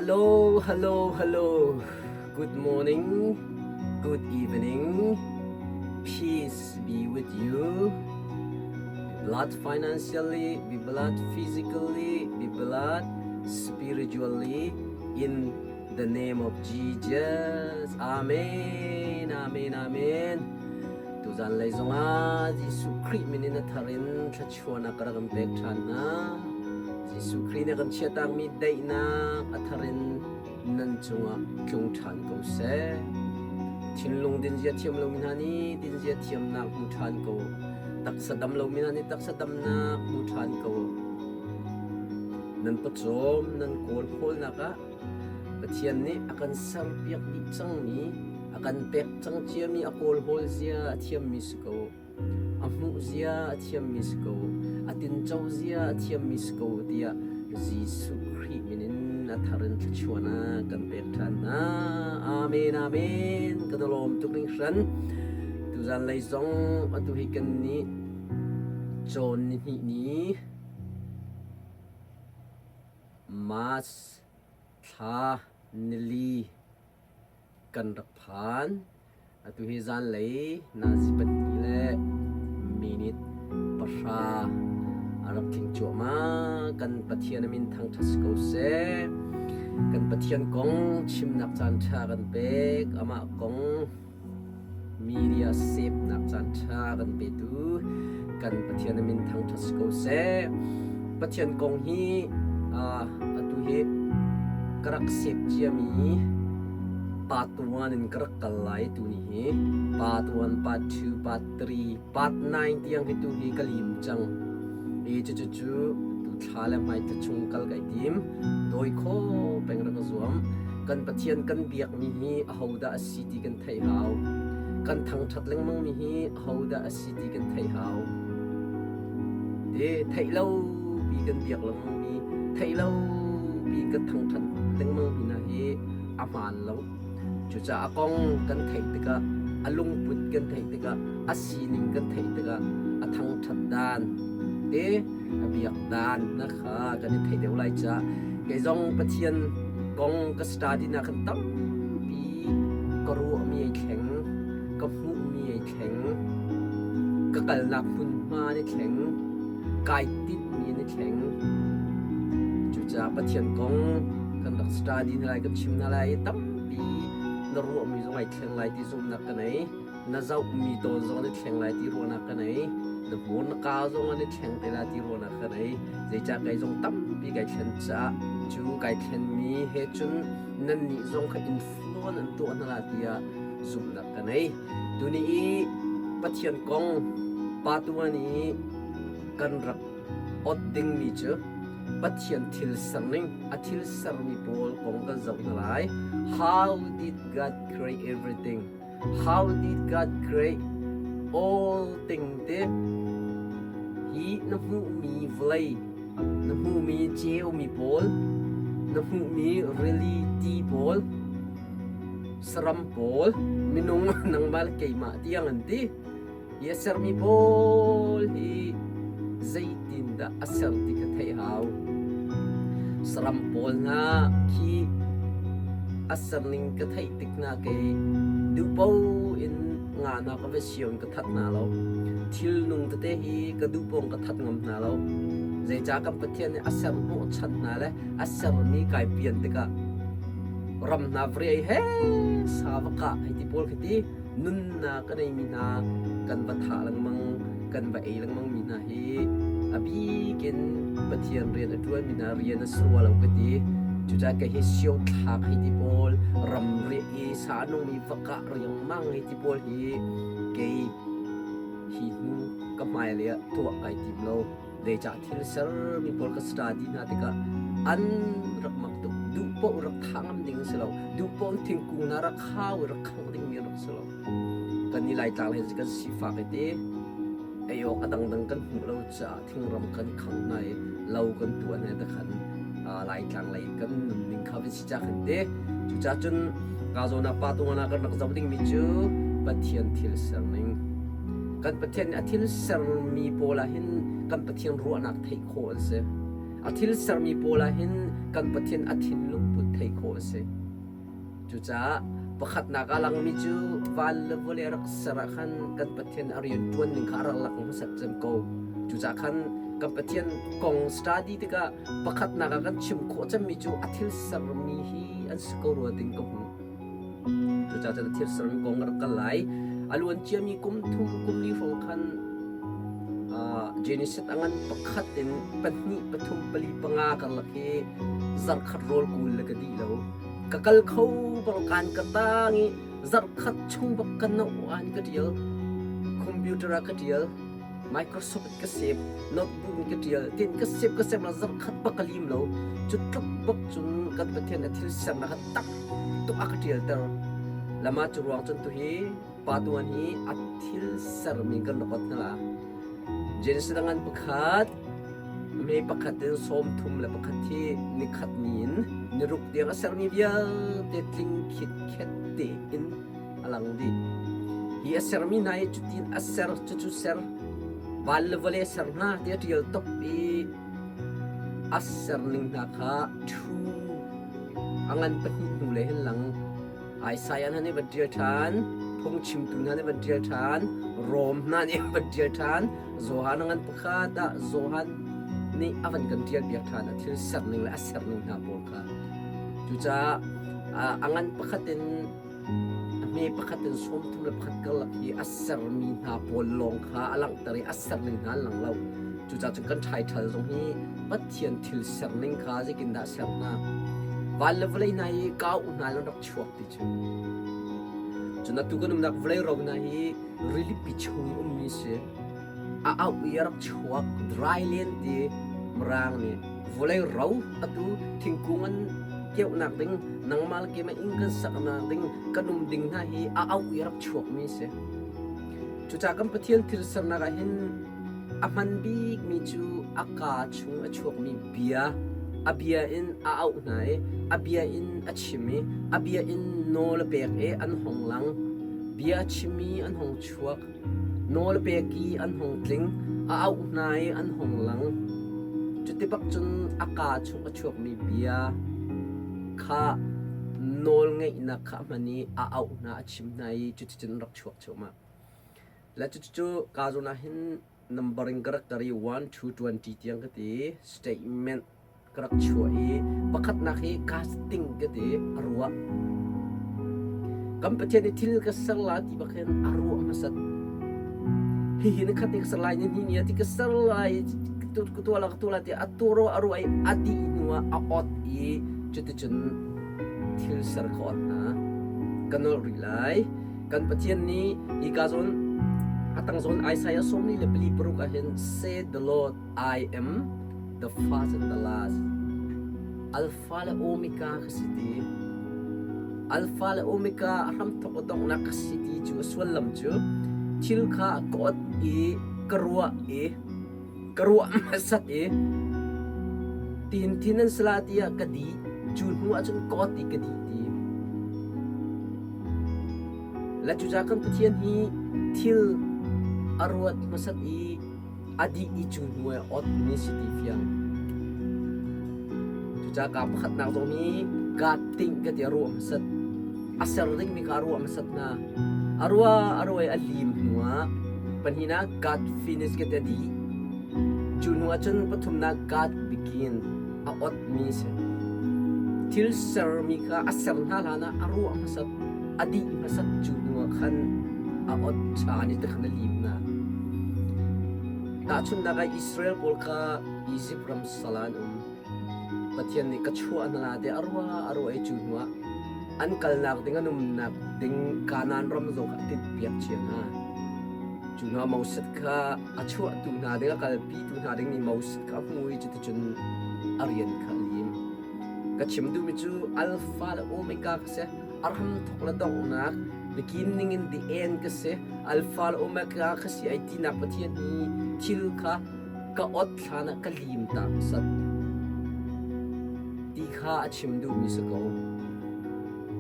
Hello, hello, hello. Good morning, good evening. Peace be with you. Be blessed financially, be blessed physically, be blessed spiritually in the name of Jesus. Amen, amen, amen. Tuzan lei zongah Jesuh Khrih min in a thar in thluachuahnak ka rak in pek ṭhan hna. Jesuh Khrih nih a kan chiahtakmi daihnak a thar in nan cungah tlung ṭhan ko seh. Thinlung dinzia thiam lomi hna nih dinzia thiamnak hmu ṭhan ko. Taksa dam lomi hna nih taksa damnak hmu ṭhan ko. Nan pawcawm nan kawl hawlnak ah Pathian nih a kan serpiak dih cangmi, a kan pek cang ciami a kawlhawl zia a thiammi si ko. A hmuh zia a thiammi si ko. A tinco zia a thiammi si ko tiah Jesuh Khrih min in a thar in thluachuahnak kan pek ṭhan hna. Amen, amen. Ka lawm tuk hringhran. Tuzan lei zong atu hi kan nih cawn ni hnih ni March thla nili kan rak phan. Atu hi zanlei nazi pahnih le minute pahra a rak tling cuahmah. Kan Pathian a min thangṭhat si ko seh. Kan Pathian kong chimnak caanṭha kan pek. Amah kong media sepnak caanṭha kan petu kan Pathian a min thangṭhat si ko seh. Pathian kong hi atu hi ka rak sep ciami part 1 in ka rak kal lai tu ni hi part 1, part 2, part 3, part 9 tiang hi tu hi ka lim cang. I cucu cu tu thla le hmai thla chung kal kai tim. Dawi kho peng rak ka zuam. Kan Pathian kan biakmi hi ahodah a si ti kan theih hau. Kan thangṭhat lengmangmi hi ahodah a si ti kan theih hau. Te theih lo pi kan biak lengmangmi, theih lo pi kan thangṭhat lengmangmi hna hi a hmaan lo. Cucaah a kong kan theih tikah, a lungput kan theih tikah, a sining kan theih tikah a thangṭhat dan te a biak dan na kha kan i theih deuh lai caah kei zong Pathian kong ka study na khan tampi ka ruahmi ai thleng, ka hmuhmi ai thleng, ka kalnak hmunhma an i thleng, kai tinhmi an i thleng. Cucaah Pathian kong kan rak study hna lai, kan chim hna lai i tampi na ruahmi zong ai thleng lai ti zumhnak ka nei. Na zohmi tawn zong an i thleng lai ti ruahnak ka nei. Na hmur na kaa zong an i thleng te lai ti ruahnak ka nei. Zeicah kei zong tampi kai thlen caah cu kai thlenmi he cun nannih zong kha influence an tuah hna lai tiah zumhnak ka nei. Tuni i Pathian kong patuan i kan rak ot dingmi cu Pathian thil serning, a thil sermi pawl kong kan zoh hna lai. How did God create everything? How did God create all things te hi na hmuhmi vawlei, na hmuhmi ceumi pawl, na hmuhmi rili ti pawl, saram pawl, minung nangmah le keimah tiang an ti. Hi a sermi pawl hi zeitindah a ser ti kha theih hau. Saram pawl hna khi a serning ka theih tik hna kei duhpo in nga hna ka va sio in ka that hna lo. Thil nung tete hi ka duhpawng ka that ngam hna lo. Zeicah kan Pathian nih a ser hnawhchan hna le a sermi kai pian tikah ram hna vrei he sa va kah hei ti pawl khi ti nunnak a neimi hna kan va thah lengmang kan va ei lengmang mi hna hi a bik in Pathian rian a ṭuanmi hna rian a si rua lo ka ti. Cucaah kei hi sio thlak hei ti pawl ram riah i sa a nungmi va kah riangmang hei ti pawl hi kei hi hnu ka hmailei ah tuah kai tim lo. Zeicah thil sermi pawl ka study hna tikah an rak mak tuk. Duh paoh rak thah ngam ding a si lo. Duh paoh in thingkung hna rak khau i rak khangh dingmi rak si lo. Kan i Laitlang he kan sifak i te ei awk a dangdang kan hmuh lo caah thingram kan khang hna i lo kan tuah hna te khan Laitlang lei kan nunning kha van si ca khan te. Cucaah cun ka zawn ah pa tungana kan rak zoh dingmi cu Pathian thil serning Kan Pathian nih a thil sermi pawl ah hin kan Pathian ruahnak theih khawh an si. A thil sermi pawl ah hin kan Pathian a thinlung put theih. theih khawh a si. Cucaah pakhatnak a langmi cu van le vawlei a rak ser ah khan kan Pathian a rian ṭuan ning kha a rak lang hmasat cem ko. Cucaah khan kan Pathian kong study tikah pakhatnak ah kan chim khawh cemmi cu a thil sermi hi an si ko rua ding ka hmu. Cucaah cun a thil sermi kong ka rak kal lai. A luan ciami kum thum kum li hrawng khan Genesis a ngan pakhat in pahnih pathum pali panga karlak hi zarhkhat rawl kul le ka dih lo. Ka kal kho bal kan ka tang i zarhkhat chung bak ka no an ka tial. Computer ah ka tial. Microsoft in ka save, notebook in ka tial. Tin ka save ka save la zarhkhat bak ka lim lo. Cu tluk bak cun kan Pathian a thil sernak kha tak tuk a ka tial ter. Lama cu ruang cun tu hi pa tuan hi a thil sermi kan rak ot hna. Genesis ngan pakhat me pakhat in 31 hi nikhat ni in niruk tiang a sermi vialte tling khit khet tein a lang dih. Hi a sermi hna hi cutin a ser cucu ser van le vawlei a ser hna ti a ṭial top i a ser ning hna kha ṭhu a ngan pahnih hnu le hin lang. Isaiah hna nih van ṭial ṭhan, phungchimtu hna nih van ṭial ṭhan, Rom hna nih van ṭial ṭhan, Johan a ngan pakhat ah Johan nih a van kan ṭial piak ṭhan a thil serning le a serning hna pawl kha. Cucaah a ngan pakhat in a hme pakhat in 31 karlak hi a sermi hna pawl lawng kha a langhter i a serning hna an lang lo. Cucaah cun kan ṭhaiṭhal zong hi Pathian thil serning kha zeitindah a ser hna? Van le vawlei hna hi kau hna in an rak chuak ti cu. Cun atu kan umnak vawlei ro hna hi rilipi chung i ummi si. A auh i a rak chuak dry land ti Mirang nih vawlei ro atu thingkung an keuhnak ding nangmah le keimah inn kan saknak ding kan um ding hna hi a auh i a rak chuakmi si. Cucaah kan Pathian thil sernak ah hin A hman bikmi cu a kaa chung a chuakmi bia, a bia in a auh hna i a bia in a chim i a bia in nawl a pek i an hung lang. Bia a chim i an hung chuak. Nawl a pek i an hung tling. A auh hna i an hung lang. Cuti bak cun a kaa chung a chuakmi bia kha nawlngeihnak kha a hman i a auh hna, a chim hna i cuticun an rak chuak cuahmah. Le cucu ka zawn ah hin numbering ka rak tar i 1 to 20 tiang ka ti statement ka rak chuah i pakhatnak hi casting ka ti a ruah. Kan Pathian i thil ka ser la ti bak hin a ruah hmasat. Hihi na khat ni ka ser lai, ni hnih ni ah ti ka ser lai, ka tuah la ka tuah la ti a turo a ruah i a dih hnu ah a ot i cuticun thil ser ka ot hna. Ka nolh rih lai. Kan Pathian nih hika zawn a tang zawn Isaiah 44 ah hin say the Lord I am the first and the last. Alpha le Omega ka si ti. Alpha le Omega a hramthok a donghnak ka si ti cu a sullam cu thil kha ka ot i ka ruah i ka ruah hmasat i tin thin an sala tiah ka di cu hnu ahcun ka ot i ka di ti. Le cucaah kan Pathian hi thil a ruat hmasat i a dih i cu hnu ah ot mi si ti fiang. Cucaah ka pakhatnak zong hi God think ka ti a ruah hmasat. A ser dingmi kha a ruah hmasat hna. A ruah a ruah i a lim hnu ah pahnihnak God finish ka ti a dih. Cu hnu ah cun pathumnak God begin a ot mi si. Thil sermi kha a ser hna hlan ah a ruah hmasat, a dih hmasat cu hnu ah khan a ot ṭhan i tikhan a lim hna. Tahchunhnak ah Israel pawl kha Izipt ram sal ah an um. Pathian nih ka chuah hna la tiah a ruah a ruah i cu hnu ah an kalnak ding an umnak ding Kanaan ram zong kha a tinhpiak cia hna. Cu hnu ah Moses kha a chuahtu hna ding a kalpitu hna ding nih Moses kha a hmu i cuticun a rian kha a lim. Ka chim duhmi cu Alpha le Omega ka si, a hramthawk le donghnak, beginning in the end ka si, Alpha le Omega ka si ai tinak Pathian hi thil kha ka ot hlan ah ka lim ta hmasat ti kha a chim duhmi si ko.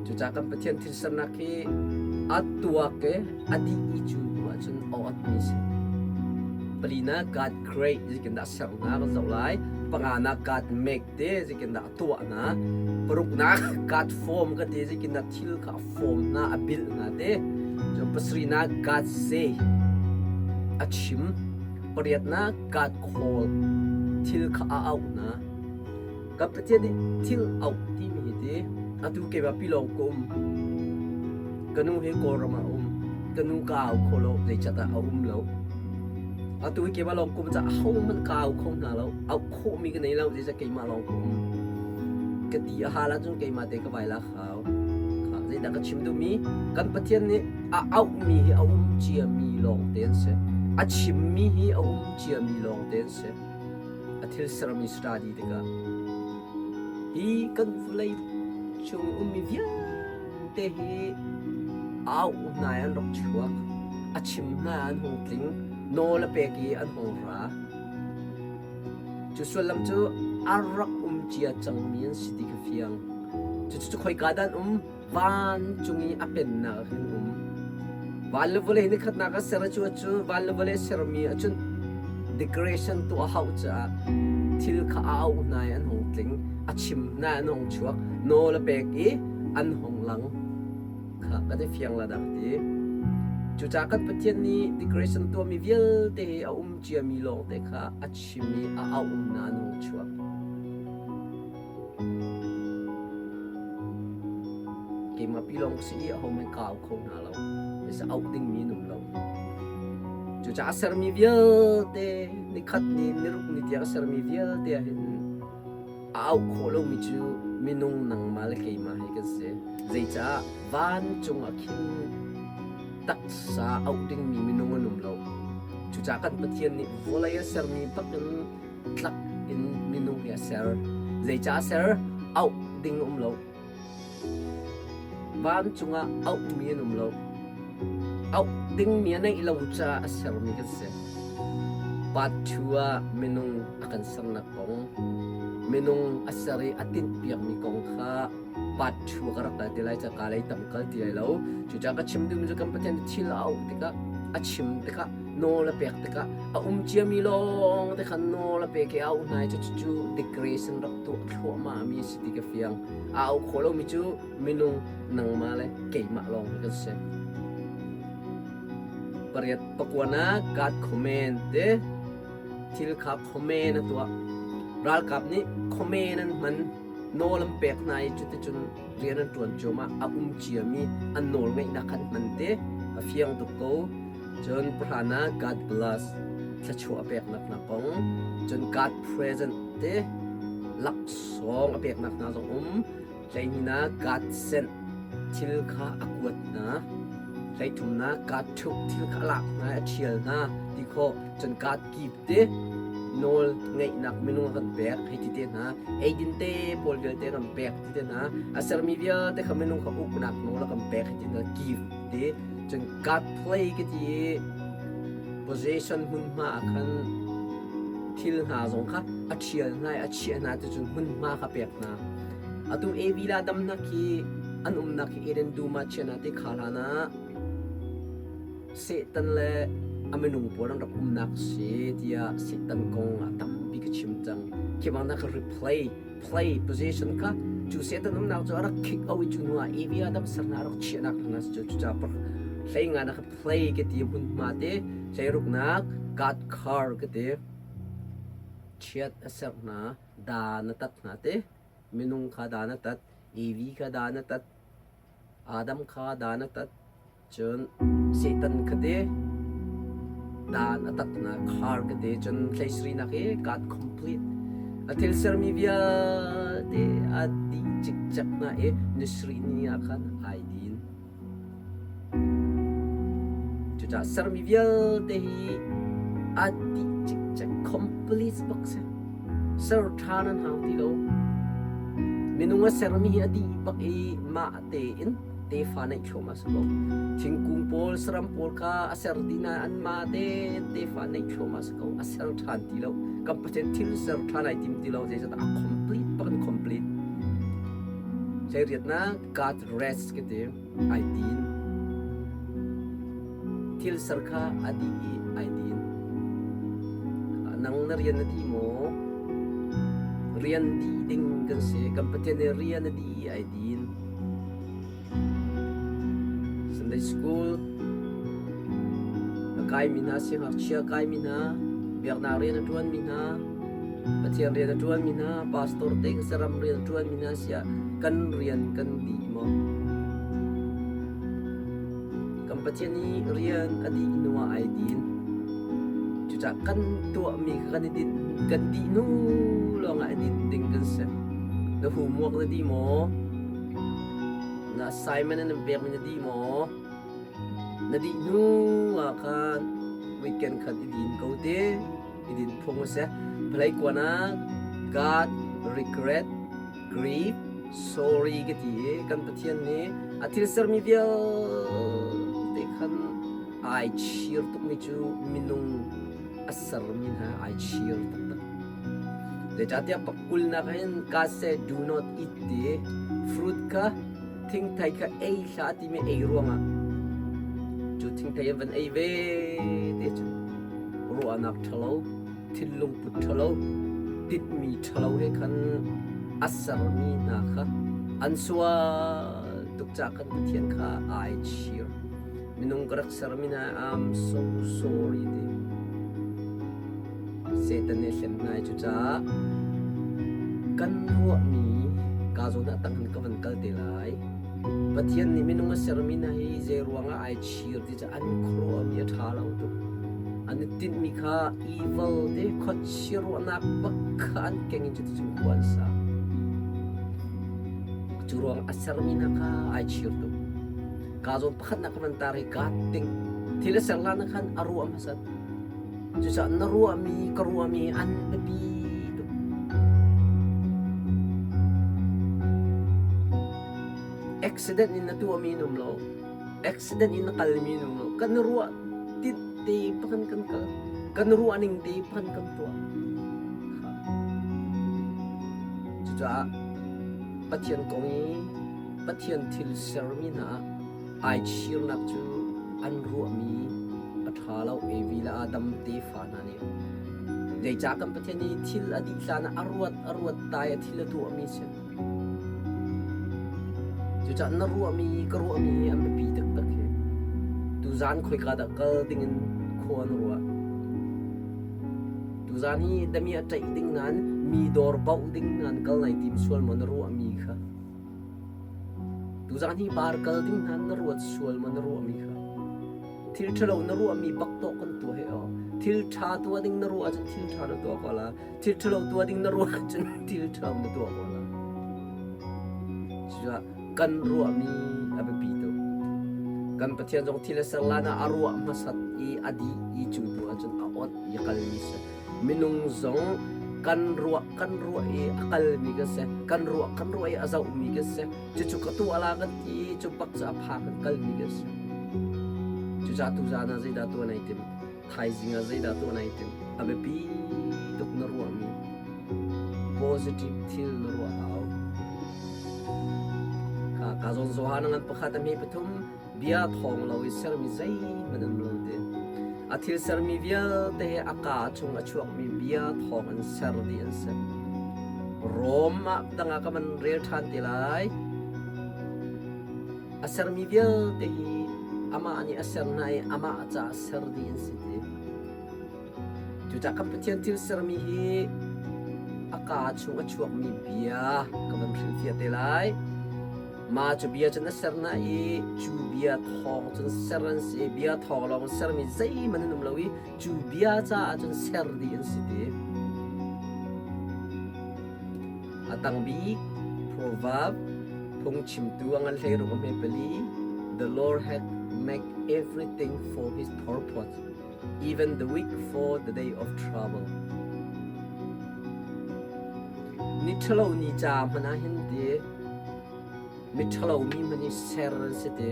Cucaah kan Pathian thil sernak hi a tuak i a dih i cu hnu ahcun a otmi si. Palina God create zeitindah sernak kan zoh lai. Panganak God make te zeitindah a tuah hna. Paruknak God form ka ti zeitindah thil kha a form hna, a bilh hna te. Cun pasarihnak God say a chim. Pariatnak God call thil kha a auh hna. Kan Pathian nih thil auh timi hi ti atu keimah pi lawng ka um. Ka nu hi Kawlram ah a um. Ka nu ka au kho lo, zeicahtiah a um lo. Atu hi keimah lawng ka um caah ahohmanh ka au kho hna lo. Auh khawhmi ka nei lo, zeicah keimah lawng ka um. Ka ti a hal ahcun keimah te ka vai la hau. Kha zeidah ka chim duhmi? Kan Pathian nih a auhmi hi a um ciami lawng te an si. A chimmi hi a um ciami lawng te an si. A thil sermi study tikah hi kan vawlei chung ummi vialte hi au hna an rak chuak, a chim hna an hung tling, nawl a pek i an hung ra. Cu sullam cu a rak um cia cangmi an si ti kha fiang. Cucu khoika dah an um? Vancung i a pennak ah khin um. Van le vawlei ni khatnak a ser cu cu van le vawlei sermi ahcun decoration tuah a hauh caah thil kha a auh hna i an hung tling, a chim hna i an hung chuak, nawl a pek i an hung lang. Kha kan i fiang la dah ti. Cucaah kan Pathian nih decoration tuahmi vialte hi a um ciami lawngte kha a chim i a auh hna an hung chuak. Keimah pi lawng ka si i ahohmanh ka au kho hna lo. Zeicah auh dingmi an um lo. Cucaah a sermi vialte nikhat ni niruk ni tiang a sermi vialte ah hin a auh khawh lomi cu minung nangmah le keimah hi kan si. Zeicah vancung ah khin taksa auh dingmi minung an um lo. Cucaah kan Pathian nih vawlei a sermi bakin tlak in minung hi a ser. Zeicah a ser? Auh ding um lo. Vancung ah auhmi an um lo. Auh dingmi a neih lo caah a sermi kan si. Part 2 ah minung a kan sernak kong, minung a ser i a tinhpiakmi kong kha part 2 ka rak kal ti lai ca ka lei tam kal ti lai lo. Cucaah ka chim duhmi cu kan Pathian thil a auh tikah, a chim tikah, nawl a pek tikah a um ciami lawng te khan nawl a pek i a auh hna i cucu decoration rak tuah thluahmah mi a si ti ka fiang. A auh khawh lomi cu minung nangmah le keimah lawng hi kan si. Pariat pakuana God command te thil kha command a tuah. Ralkap nih command an hman nawl an pek hna i cuticun rian an ṭuan cuahmah a um ciami an nawl ngeihnak khan hman te a fiang tuk ko. Cun pahra ah God bless thluachuah a peknak hna kong, cun God present te laksawng a peknak hna zong um. Hleihnih ah God sent thil kha a kuat hna. Hleithumnak God took thil kha a lak hna i a ṭhial hna ti khawh. Cun God give te nawl ngeihnak minung a kan pek hei ti te hna. Eidin te pawl vialte a kan pek ti te hna. A sermi vialte kha minung kha uknak nawl a kan pek hei ti hna. Give te. Cun God play ka ti i possession hmunhma ah khan thil hna zong kha a ṭhial hna i a chiah hna ti cun hmunhma kha pek hna. Atu Evi le Adam hna khi an umnak hi Eden dum ah chiah hna ti kha hlan ah Satan le a minung pawl an rak umnak si tiah Satan kong ah tampi ka chim cang. Khi bang na ka replay play position kha cu Satan umnak cu a rak kick out i cu hnu ah Evi Adam sernak a rak chiahnak hna cu cucaah hlei nga na ka play ka ti hmunhma te hleiruknak God car ka ti chiat a serh hna dan a tat hna te minung kha dan a tat Evi kha dan a tat Adam kha dan a tat Cun Satan kha te dan a tatnak khar ka te cun hleisarinak hi God complete a thil sermi vialte a dih cikcek hna i nisarih ni ah khan ai din. Cucaah sermi vialte hi a dih cikcek complete bak si. Ser ṭhan an hau ti lo. Minung a sermi hi a dih bak i mah tein tefa neih thluahmah si ko. Thingkung pawl, saram pawl kha a ser ti nain anmah tein tefa neih thluahmah si ko. A ser ṭhan ti lo. Kan Pathian thil ser ṭhan ai tim ti lo. Zeicahtiah a complete bak in complete. Hleiriatnak God rest ka ti ai tin. Thil ser kha a dih i ai din. Nang na rian na dih maw? Rian dih ding kan si. Kan Pathian nih rian a dih ai din. Sunday school a kaimi hna, siangngakchia kaimi hna, biaknak rian a ṭuanmi hna, Pathian rian a ṭuanmi hna, pastor te ka saram rian a ṭuanmi hna siah kan rian kan dih maw? Kan Pathian i rian a dih hnu ah ai din. Cucaah kan tuahmi kha kan i dinh, kan dih hnu lawngah i dinh ding kan si. Na homework na dih maw? Na assignment an pekmi na dih maw? Na dih hnu ah khan weekend khan i din ko te. I din phung a si. Palei kuan ah God regret grief sorry ka ti i kan Pathian nih a thil sermi vialte khan ai chir tukmi cu minung a sermi hna ai chir taktak. Zeicahtiah pakulnak hin God said do not eat ti fruit kha thingthei kha ei hlah timi ei ruangah cu thingthei an van ei ve te cu ruahnak ṭhalo thinlung put ṭhalo titmi ṭhalo he khan a sermi hna kha an sual tuk caah kan Pathian kha ai chir. Minung ka rak sermi hna I'm so sorry ti. Satan nih hlem hna i cucaah kan ruahmi ka zawn ah tang hin ka van kal te lai. Pathian nih minung a sermi hna hi zei ruangah ai chir ti cu an khuaruahmi a ṭha lo tuk. An i tinhmi kha evil te khuachia ruahnak bak kha an keng in cuticun khua an sa. Cu ruang a sermi hna kha ai chir tuk. Ka zawn pakhatnak ka van tar hi God ting. Thil a ser hlan ah khan a ruah hmasat. Cucaah na ruahmi ka ruahmi an biapi tuk. Accident in na tuahmi in um lo. Accident in na kalmi in um lo. Kan ruah tit te pakhan kan kal. Kan ruah ning te pakhan kan tuah. Cucaah Pathian kong i Pathian thil sermi hna ah ai chirnak cu an ruahmi a ṭha lo. Evi le Adam tefa hna nih zeicah kan Pathian nih thil a dih hlan ah a ruat a ruat tai a thil a tuahmi si. Cucaah na ruahmi ka ruahmi an biapi taktak hi. Tuzaan khoika dah kal dingin khua na ruah? Tuzaan hi dami a ṭaih ding nain mi dawr bauh ding nain kal nai tim sual maw na ruahmi kha? Tuzaan hi bar kal ding hna na ruat sual maw na ruahmi kha? Thil ṭhalo na ruahmi bak tawh kan tuah he aw. Thil ṭha tuah ding na ruah ahcun thil ṭha na tuah ko la. Thil ṭhalo tuah ding na ruah ahcun thil ṭhalo na tuah ko la. Cucaah kan ruahmi a biapi tuk. Kan Pathian zong thil a ser lan ah a ruah hmasat i a dih i cu hnu ahcun a awt i a kalmi si. Minung zong kan ruah kan ruah i a kalmi kan si. Kan ruah kan ruah i a zohmi kan si. Cucu ka tuah la kan ti i cu bak cu a pha kan kalmi kan si. Cucaah tuzaan ah zeidah tuah nai tim? Thaizing ah zeidah tuah nai tim? A biapi tuk na ruahmi positive thil na ruah hau. Ka ka zawn Johan ngan pakhat a hme pathum bia thawng lo i sermi zeihmanh an lo ti. A thil sermi vialte he a kaa chung a chuakmi bia thawng in ser dih an si. Rom ah dang ah ka man rel ṭhan te lai. A sermi vialte hi amah nih a ser hna i amah caah ser dih an si ti. Cucaah kan Pathian thil sermi hi a kaa chung a chuakmi bia ka van hrilhfiah te lai. Mah cu bia cun a ser hna i cu bia thawng cun ser an si i bia thawng lawng sermi zeihmanh an um lo i cu bia caah cun ser dih an si ti. A tang bik proverb phungchimtu a ngan 16 a hme pali The Lord hath make everything for his purpose even the weak for the day of trouble. Ni ṭhalo ni ca hmanh ah hin ti miṭhalo mi hmanh hi ser an si ti.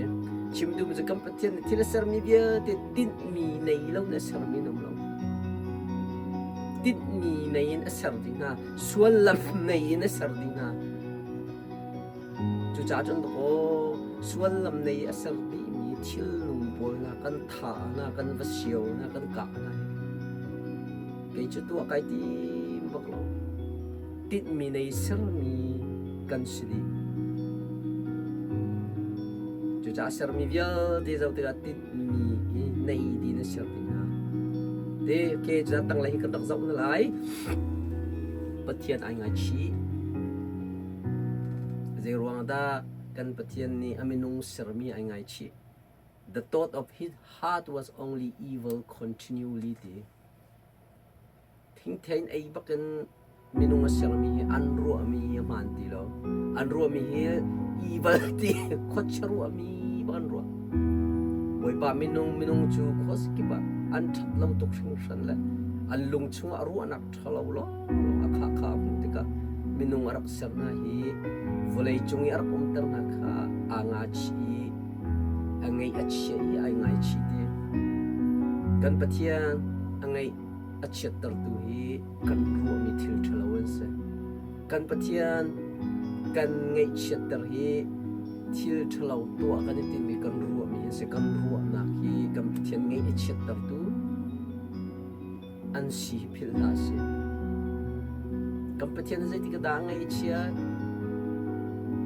Chim duhmi cu kan Pathian nih thil a sermi vialte tinhmi nei lo in a sermi an um lo. Tinhmi nei in a ser dih hna. Suallam nei in a ser dih hna. Cucaah cun dakaw suallam nei a ser dihmi thilnung pawl hna kan thah hna, kan va sio hna, kan kah hna. Kei cu tuah kai tim bak lo. Tinhmi nei sermi kan si dih. Cucaah sermi vialte zoh tikah tinhmi i nei ti na ser ti hna. Te ke cu tanglei hi kan rak zoh na lai. Pathian ai ngaichih. Zei ruang dah kan Pathian nih a minung sermi ai ngaichih? The thought of his heart was only evil continually ti. Thingthein ei bakin minung a sermi hi an ruahmi hi a hmaan ti lo. An ruahmi hi evil ti khuachia ruahmi bak an ruah. Bawipa minung minung cu khuazakip ah an ṭhat lo tuk hringhran le an lung chungah ruahnak ṭha lo lawnglawng a khah kha a hmuh tikah minung a rak ser hna hi vawlei cung i a rak umter hna kha aa ngachih i a ngeih a chiah i ai ngaichih ti. Kan Pathian a ngeih a chiattertu hi kan ruahmi thil ṭhalo an si. Kan Pathian kan ngaihchiatter hi thil ṭhalo tuah kan i timmi kan ruahmi an si. Kan ruahnak hi kan Pathian ngaih a chiattertu an si hi philh hlah sih. Kan Pathian zeitik dah a ngaihchiat?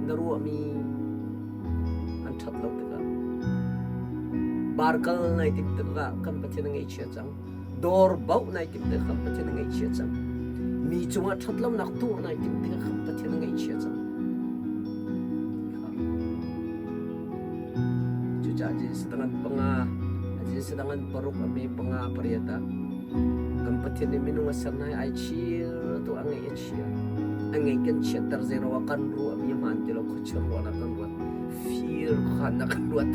Na ruahmi an ṭhat lo tikah. Barkal nai timh tikah kan Pathian a ngaihchia cang. Dawr bauh nai timh tikah kan Pathian a ngaihchia cang. Mi cungah ṭhatlonak tuah nai timh tikah kan Pathian a ngaihchia cang. Cucaah Jesuh dangan panga, Jesuh dangan paruk a me panga pariat ah kan Pathian nih minung a ser hna i ai chir tu a ngeih a chia. A ngeih kan chiatter zero ah kan ruahmi a hmaan ti lo khuachia ruahnak kan ruat. Fir khuakhannak kan ruat.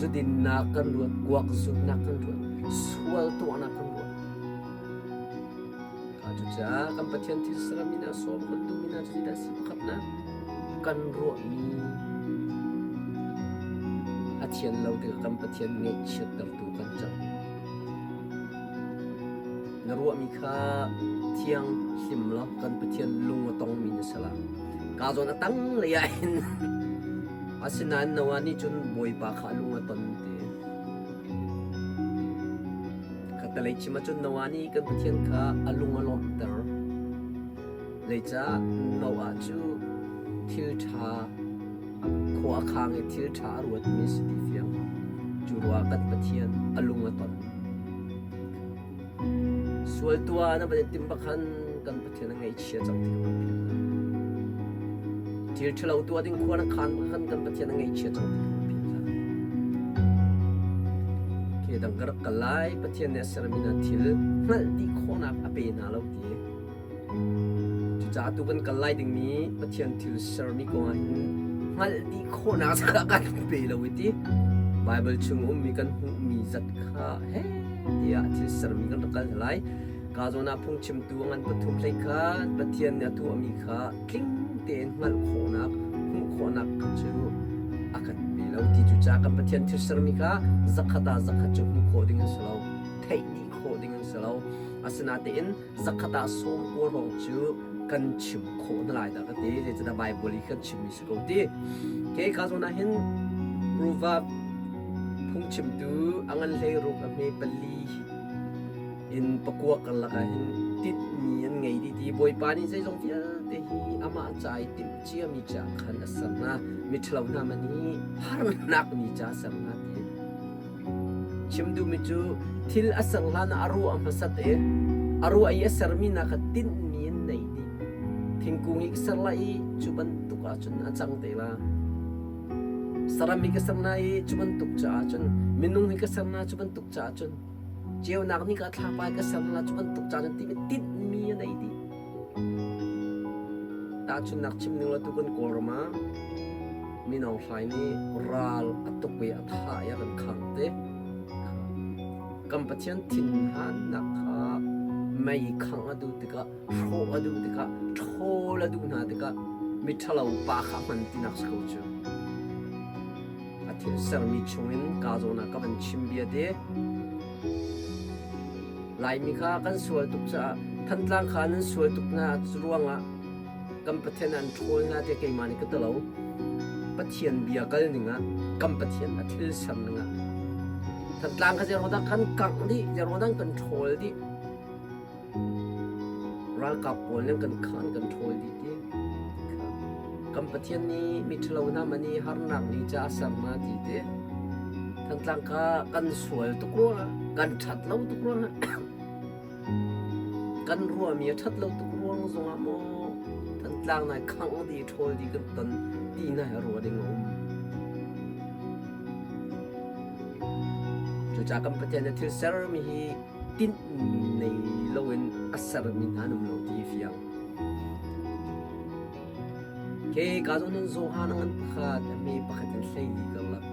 Zudinnak kan ruat, kuak zutnak kan ruat, sual tuahnak kan ruat. Cucaah kan Pathian thil sermi hna sawm kan duhmi hna cu zeidah a si pakhatnak kan ruahmi a thian lo tikah kan Pathian ngaihchiattertu kan cang. Na ruahmi kha thiang hlim law kan Pathian lung a tongmi na si lai. Ka zawn a tang lei ah hin asinain Noah nih cun Bawipa kha a lung a ton ti. Khattelei chim ahcun Noah nih kan Pathian kha a lung a lawmhter. Zeicah Noah cu thil ṭha khua a khang i thil ṭha a ruatmi a si ti fiang. Cu ruah kan Pathian a lung a ton. Sual tuah na van i timh bak khan kan Pathian a ngaihchia cang ti kha kan philh hlah. Thil ṭhalo tuah ding khua na khan bak khan kan Pathian a ngaihchia cang ti kha kan philh hlah. Khi dang ka rak kal lai Pathian nih a sermi hna thil hngalh dih khawhnak a pe hna lo ti. Cucaah tu kan kal lai dingmi Pathian thil sermi kong ah hin hngalh dih khawhnak kha kan pe lo i ti. Baibal chung ummi kan hmuhmi zat kha he tiah thil sermi kan rak kal hna lai. Ka zawn ah phungchimtu a ngan pathum hlei kha Pathian nih a tuahmi kha tling tein hngalh khawhnak, hmuh khawhnak cu a kan pe lo ti cu ca kan Pathian thil sermi kha zakhat ah zakhat cu hmuh khawh ding an si lo, theih dih khawh ding an si lo. Asinain zakhat ah sawm kaw hrawng cu kan chim khawh hna lai dah ka ti. Zeicahtiah Baibal i kan chimmi si ko ti. Ke ka zawn ah hin Proverb phungchimtu a ngan hlei ruk a hme pali in pakua karlak ah hin tinhmi an ngei dih ti Bawipa nih zeizong vialte hi amah ca i timh ciami ca khan a ser hna miṭhalo hna man hi harnak ni ca a ser hna ti chim duhmi cu thil a ser hlan ah a ruah hmasat i a ruah i a sermi hna kha tinhmi an nei dih thingkung i ka ser lai i cu bantuk ahcun a cang te la saram hi ka ser na i cu bantuk caah cun minung hi ka ser na cu bantuk caah cun Ceunak nih ka thlapa ka ser la cu bantuk ca cun timi tinhmi a nei dih. Tahchunhnak chim ning la tu kan Kawlram ah Minong Hlai nih ral a tuk i a thah i a kan khangh te. Kan Pathian thinhannak kha mei khangh a duh tikah, hrawh a duh tikah, ṭhawl a duh hna tikah miṭhalo pa kha hman tinak si ko cu. A thil sermi chungin kaa zawn ah ka van chim bia te. Laimi kha kan sual tuk caah Thantlang kha nan sual tuk na ruangah kan Pathian an ṭhawl hna tiah keimah nih ka ti lo. Pathian bia kal ning ah kan Pathian a thil ser ning ah Thantlang kha zeiruangah kan kangh dih, zeiruangah kan ṭhawl dih. Ralkap pawl nih an kan khah an kan ṭhawl dih ti. Kan Pathian nih miṭhalo hna man i harnak ni ca a ser hna ti te. Thantlang kha kan sual tuk ruangah, kan ṭhat lo tuk ruangah, kan ruahmi a ṭhat lo tuk ruang zongah maw Thantlang nai khangh dih, ṭhawl dih kan ton ti hna hi ruah ding a um. Cucaah kan Pathian nih thil sermi hi tinh nei loin a sermi hna an um lo ti fiang. Ke ka zawn in Johan a ngan pakhat, a hme pakhat in hleili karlak.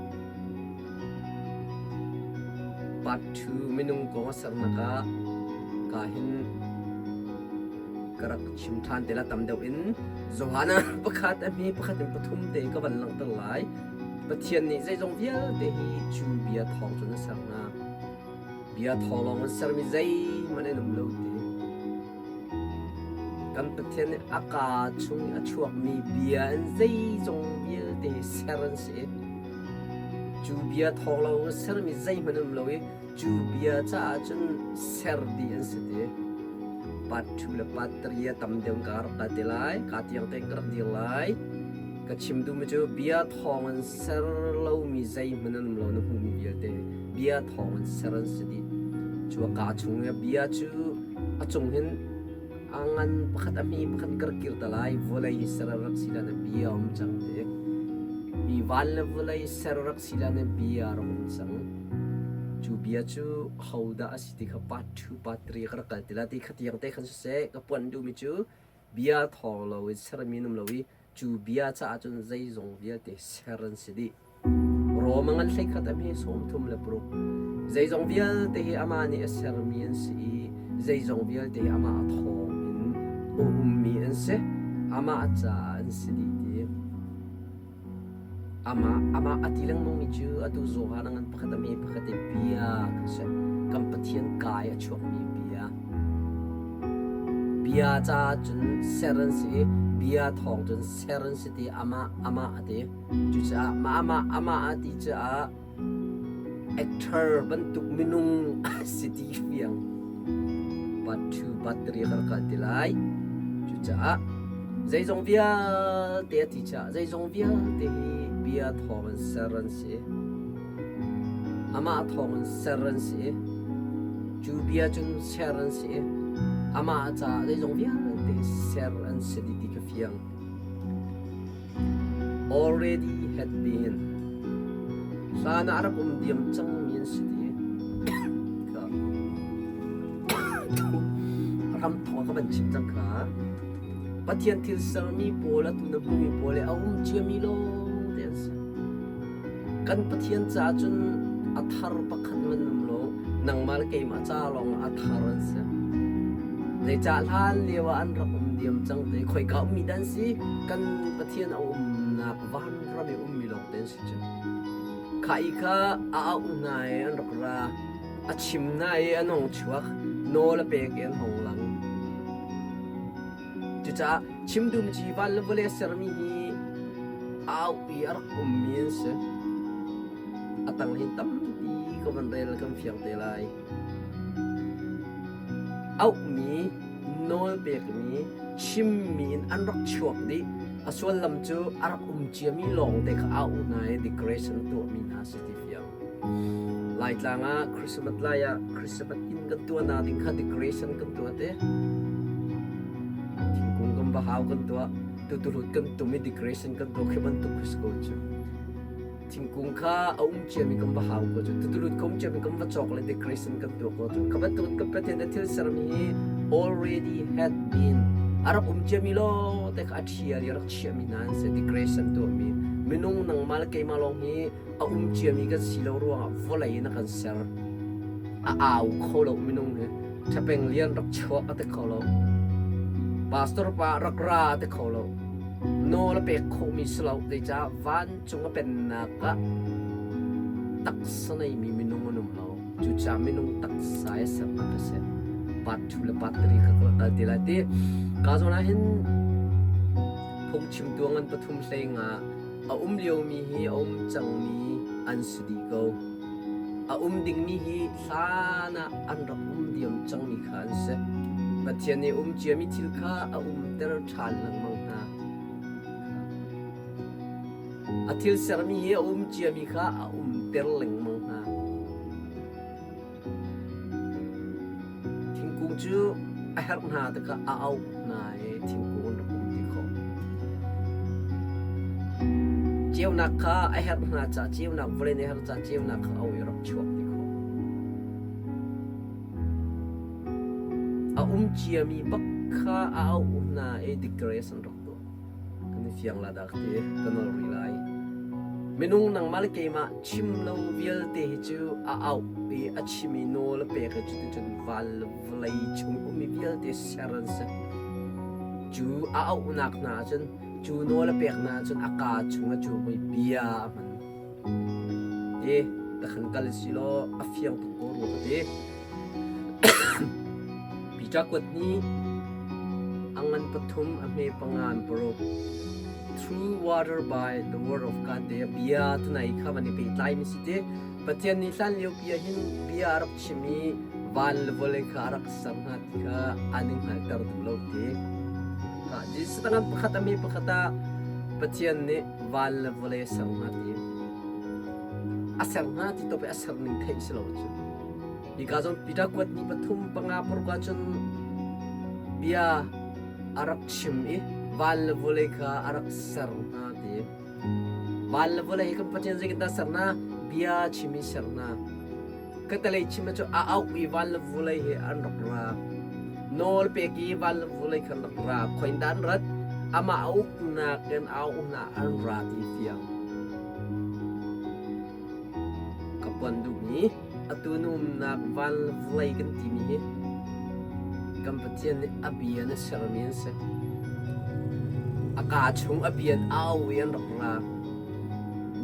Part 2 minung kong a sernak ah ka hin ka rak chim ṭhan te la tam deuh in Johan pakhat a hme pakhat in pathum te ka van langhter lai. Pathian nih zeizong vialte hi cu bia thawng cun a ser hna. Bia thawng lawng an sermi zeihmanh an um lo ti. Kan Pathian nih a kaa chung i a chuakmi bia in zeizong vialte hi ser an si. Cu bia thawng lawng in sermi zeihmanh an um lo i cu bia caah cun ser dih an si ti. Part 2 le part 3 a tam deuh ka rak kal te lai. Ka tiang tein ka rak dir lai. Ka chim duhmi cu bia thawng in ser lomi zeihmanh an um lo na hmuhmi vialte bia thawng in ser an si dih. Cu a kaa chung i bia cu a cung hin a ngan pakhat a hmi pakhat ka rak kir ta lai vawlei hi ser a rak si lan bia um cang ti. Hi van le vawlei ser rak si lan bia rak um cang. Cu bia cu hodah a si ti kha part 2 part 3 ka rak kal ti la ti kha tiang te khan siseh ka puan duhmi cu bia thawng lo in sermi an um lo i cu bia caah cun zeizong vialte ser an si dih. Rom a ngan hleikhat a hme 36. Zeizong vialte hi amah nih a sermi an si i zeizong vialte hi amah a thawng in a ummi an si. Amah caah an si dih ti. Amah amah a ti lengmangmi cu atu Johan a ngan pakhat a hme pakhat i bia kan si. Kan Pathian kai a chuakmi bia. Bia caah cun ser an si i bia thawng cun ser an si ti amah amah a ti. Cucaah mah amah amah a ti caah actor bantuk minung a si ti fiang. Part 2, part 3 ka rak kal ti lai. Cucaah zeizong vialte a ti caah zeizong vialte hi bia thawng in ser an si. Amah thawng in ser an si. Cu bia cun ser an si. Amah caah zeizong vialte ser an si dih ti ka fiang. Already had been. Hlan ah a rak um diam cangmi an si ti. Ram thawng ka van chim cang kha. Pathian thil sermi pawl atu na hmumi pawl le a um ciami lawng te an si. Kan Pathian caah cun a thar pakhat man um lo. Nangmah le keimah ca lawng ah a thar an si. Zeicah hlan lio ah an rak um diam cang te khoika ummi dah an si? Kan Pathian a umnak vanram i ummi lawng te an si cu. Kha i kha a auh hna i an rak ra. A chim hna i an hong chuak. Nawl a pek i an hong lang. Cucaah chim duhmi cu van le vawlei a sermi hi au i a rak ummi an si. A tang hin tampi ka van rel kan fiang te lai. Auhmi, nawl pekmi, chimmi in an rak chuak dih. A sullam cu a rak um ciami lawng te kha au hna i decoration tuahmi hna si ti fiang. Laitlang ah Christmas lai ah Christmas inn kan tuahnak ding kha decoration kan tuah te. Thingkung kan va hau kan tuah, tutuhlut kan tum i decoration kan tuah khi bantuk khi si ko cu. Thingkung kha a um ciami kan va hau ko cu. Tutuhlut ka um ciami kan va cawk le decoration kan tuah ko cu. Kha bantuk kan Pathian a thil sermi hi already had been a rak um ciami lawng te kha a ṭhial i a rak chiahmi hna an si decoration tuahmi. Minung nangmah le keimah lawng hi a um ciami kan si lo ruangah vawlei in a kan ser. A au kho lo minung hi. Ṭhapeng lian rak chuak a ti kho lo. Pastor pa rak ra a ti kho lo. Nawl a pek khomi si lo. Zeicah vancung a pennak ah taksa neimi minung an um lo. Cucaah minung taksa i sernak a si. Part 2 le part 3 kha ka kal ti lai ti. Ka zawn ah hin phungchimtu ngan pathum hlei nga A um liomi hi a um cangmi an si dih ko. A um dingmi hi hlan ah an rak um diam cangmi kha an si. Pathian nih um ciami thil kha a umter ṭhan lengmang hna. A thil sermi hi a um ciami kha a umter lengmang hna. Thingkung cu a herh hna tikah a auh hna i thingkung an rak um ti khawh. Ceunak kha a herh hna caah ceunak vawlei nih a herh caah ceunak kha a auh i a rak chuak ti khawh. A um ciami bak kha a auh hna i declaration an rak tuah. Kan i fiang la dah ka ti, ka nawl rih lai. Minung nangmah le keimah chim lo vialte hi cu a auh i a chim i nawl a pek i cuticun van le vawlei chung ummi vialte ser an si. Cu a auhnak hna ahcun, cu nawl a pek hna ahcun a kaa chungah cu bia a hman. Ti takhan kal si law a fiang tuk ko rua ka ti. Peter kuat nih a ngan pathum a hme panga an paruk. Through water by the word of God te bia tunai kha van i pehtlai mi si te. Pathian nih hlan lio pi ah hin bia a rak chim i van le vawlei kha a rak ser hna ti kha an i hngalhter duh lo ti. Ka Jesus tangan pakhat a hme pakhat ah Pathian nih van le vawlei a ser hna ti. A ser hna ti to pe a ser ning theih si lo cu. Hika zong Peter kuat ni pathum panga paruk ahcun bia a rak chim i van le vawlei kha a rak ser hna ti. Van le vawlei hi kan Pathian zeitindah ser hna? Bia chim in ser hna. Katalei chim cu a auh i van le vawlei hi an rak ra. Nawl pek i van le vawlei kha an rak ra. Khoin dah an rat? Amah a uknak in a auhnak an ra ti fiang. Ka pon duhmi atu na umnak van le vawlei kan timi hi kan Pathian nih a bia na sermi an si. A kaa chung a bia in au i an rak ra.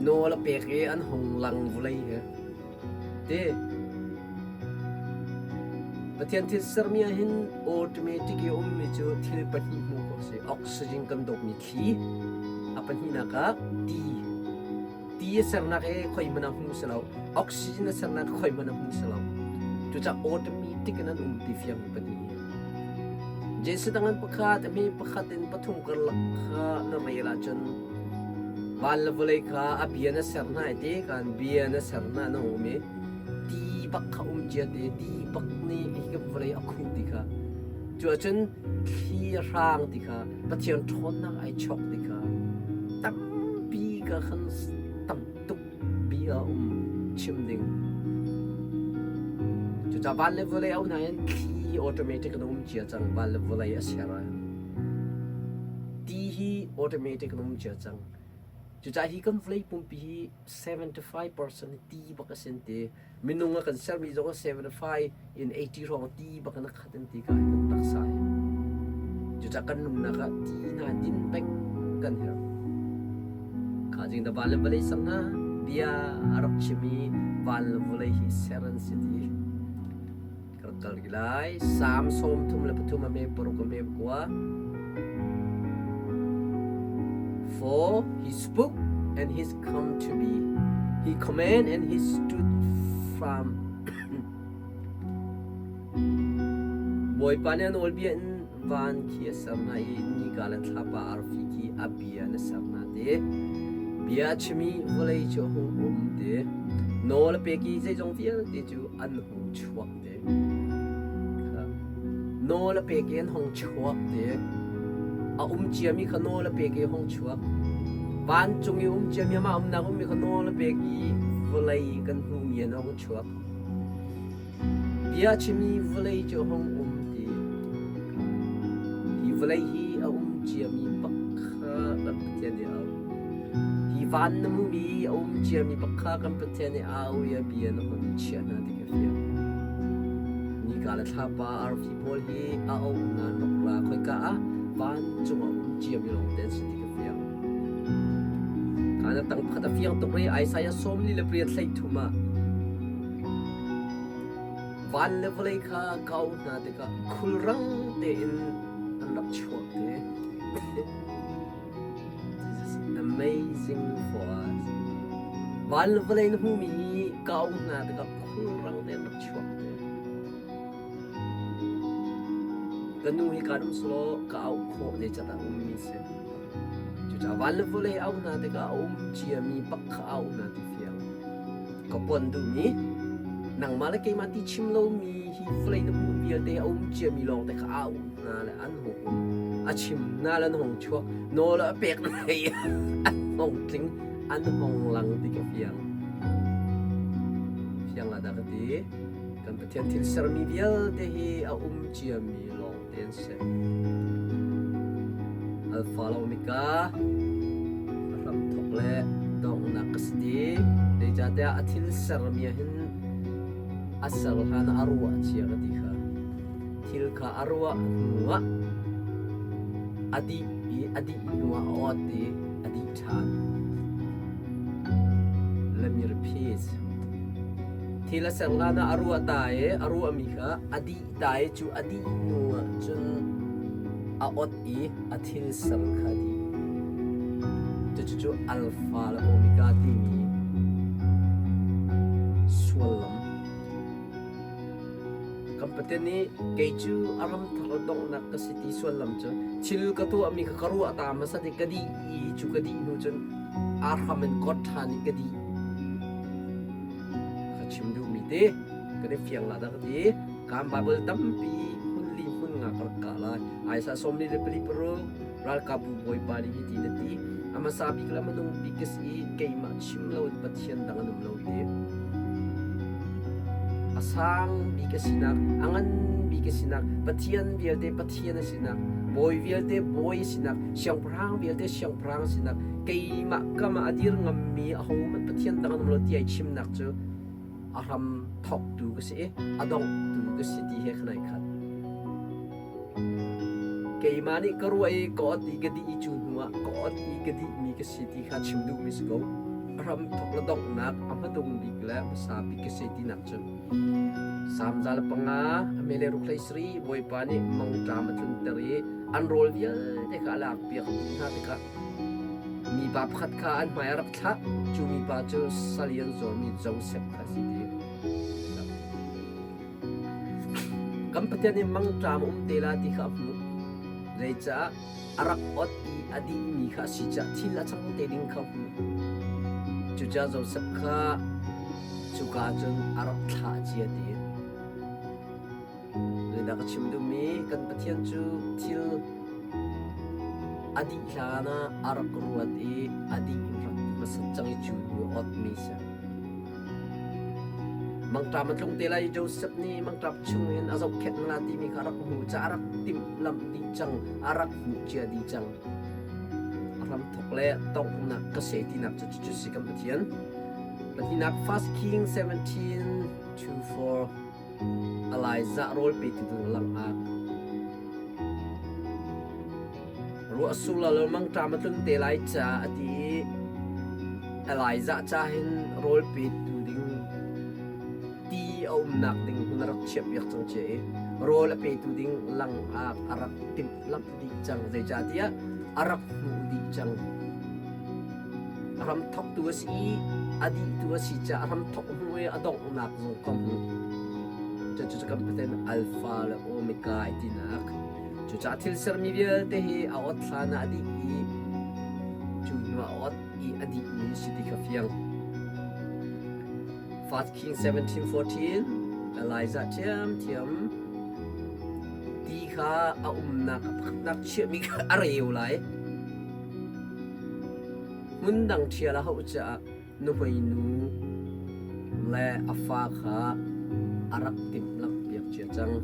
Nawl a pek i an hung lang vawlei hi. Ti Pathian thil sermi ah hin automatic i a ummi cu thil pahnih hmuh khawh a si. Oxygen kan dawpmi thli, a pahnihnak ah ti. Ti a sernak hi khoi hmanh ah hmu si lo. Oxygen a sernak khoi hmanh ah hmu si lo. Cucaah automatic in an um ti fiang pahnih hi. Jesuh dang an pakhat, a hme pakhat in pathum karlak kha na rel ahcun van le vawlei kha a bia na ser hna i ti kan bia na ser hna na um i ti bak kha um cia te ti bak nih hi ka vawlei a khuh ti kha cu ahcun thli a hrang ti kha Pathian ṭhawnnak ai chawk ti kha tampi ka khan tam tuk bia um chim ding. Cucaah van le vawlei au hna hin thli automatic in a um cia cang van le vawlei a ser ah. Ti hi automatic in a um cia cang. Cucaah hi kan vawlei pumpi hi 75% ti bak a sin ti. Minung a kan sermi zong 75 in 80 hrawng ti bak in a khat an ti ka hi kan taksa hi. Cucaah kan nunnak ah ti hna din peng kan herh. Kha jing da van le vawlei sang hna bia a rak chim i van le vawlei hi ser an si ti. Ka rak kal lai. Salm 33 a me paruk a me kua. For he spoke and he's come to be. He command and he stood firm. Bawipa nih a nawlbia in van khi a ser hna i nika le thlapa arfi khi a bia in a ser hna ti. Bia a chim i vawlei cu a hung um ti. Nawl a pek i zeizong vialte cu an hung chuak ti. Nawl a pek i an hung chuak ti. A um ciami kha nawl a pek i a hung chuak. Vancung i um ciami amah umnak ummi kha nawl a pek i vawlei kan hmuhmi an hung chuak. Bia chim i vawlei cu a hung um ti. Hi vawlei hi a um ciami bak kha kan Pathian nih a auh. Hi van na hmuhmi a um ciami bak kha kan Pathian nih a auh i a bia na hun chiah hna ti ka fiang. Nika le thlapa arfi pawl hi a auh hna nok ra khoika ah vancung a um ciami lawng te an si ti ka fiang. Kana tang pakhat a fiang tuk i Isaiah 48 thleithum ah Van le vawlei kha ka auh hna tikah khulrang tein an rak chuak te. This is amazing for us. Van le vawlei na hmumi hi ka auh hna tikah khulrang tein rak chuak te. Ka nu hi kaan um selaw ka auh khawh zeicahdah a ummi si. Cucaah van le vawlei auh hna tikah a um ciami bak kha auh hna ti fiang. Ka pon duhmi nangmah le keimah ti chim lomi hi vawlei na hmuh vialte a um ciami lawng te kha auh hna le an hung um. A chim hna le an hung chuak. Nawl a pek hna i an hung tling, an hung lang ti ka fiang. Fiang la dah ka ti. Kan Pathian thil sermi vialte hi a um ciami lawngte an si. Alpha le Omega, a hramthawk le donghnak ka si ti. Zeicahtiah a thil sermi ah hin a ser hlan ah a ruah cia ka ti kha. Thil kha a ruah hnuah a dih i a dih hnuah a awt i a dih ṭhan. Let me repeat. Thil a ser hlan ah a ruah ta i a ruahmi kha a dih ta i cu a dih hnu ah cun a ot i a thil ser kha a dih. Cucu alpha le omega timi suallam. Kan Pathian nih kei cu a ram thar donghnak ka si ti suallam cu thil ka tuahmi kha ka ruah ta hmasa i ka dih i cu ka dih hnu cun aa hram in kot ṭhan i ka dih. Ka chim duhmi te kan i fiang la dah ka ti. Kan Bible tampi hmun li hmun nga ka rak kah lai. Isaiah 44 ralkapbu Bawipa nih hiti na ti. A hmasa bik le a hmanung bik ka si i keimah chim loin Pathian dang an um lo ti. A sang bik a sinak, a ngan bik a sinak, Pathian vialte Pathian a sinak, bawi vialte bawi a sinak, siangpahrang vialte siangpahrang a sinak, keimah kam ah a dir ngammi ahohmanh Pathian dang an um lo ti ai chimnak cu a hram thawktu ka si i a donghtu ka si ti he khan ai khat. Keimah nih ka ruah i ka ot i ka dih i cu hnuah ka ot i ka dihmi ka si ti kha chim duhmi si ko. A hram thawk le donghnak a hmatung bik le hmasa bik ka si tinak cu. Salm 105 a mele ruk hlei sarih Bawipa nih mangṭam a tlunter i an rawl vialte kha a lakpiak dih hna tikah mipa pakhat kha an hmai a rak thlah. Cu mipa cu sal i an zuarmi Josef kha a si ti. Kan Pathian nih mangṭam a um te lai ti kha a hmuh. Zeicah a rak ot i a dihmi kha a si caah thil a cang te ding kha a hmuh. Cucaah Josef kha cuka cun a rak thlah cia ti. Zeidah ka chim duhmi kan Pathian cu thil a dih hlan ah a rak ruat i a dih in rak hmasat cang i cu hnu otmi si. Mangṭam a tlung te lai i Josef nih mangṭam chungin a zohkhenh hna timi kha a rak hmuh caah a rak timhlamh dih cang, a rak hmuh cia dih cang. A hramthawk le donghnak ka se tinak cu cucu si kan Pathian. Pahnihnak 1 King 17 to 4 Elijah rawl petu ding langak. Ruah sur lo mangṭam a tlun te lai caah a ti i Elijah ca hin rawl petu ding ti a umnak ding hmun a rak chiahpiak cang cia i rawl a petu ding langak a rak timhlamh dih cang. Zeicahtiah a rak hmuh dih cang. A hramthawktu a si i a dihtu a si caah a hramthawk hnu i a donghnak zong ka hmuh. Cucu kan Pathian Alpha le Omega ai tinak. Cucaah thil sermi vialte hi a ot hlan ah a dih i cu hnuah a ot i a dihmi si ti kha fiang. 1 King 17:14 Elijah ṭhiamṭhiam ti kha a umnak a pakhatnak chiahmi kha a reu lai. Hmun dang ṭhial a hauh caah nuhmeinu le a fa kha a rak timhlamhpiak cia cang.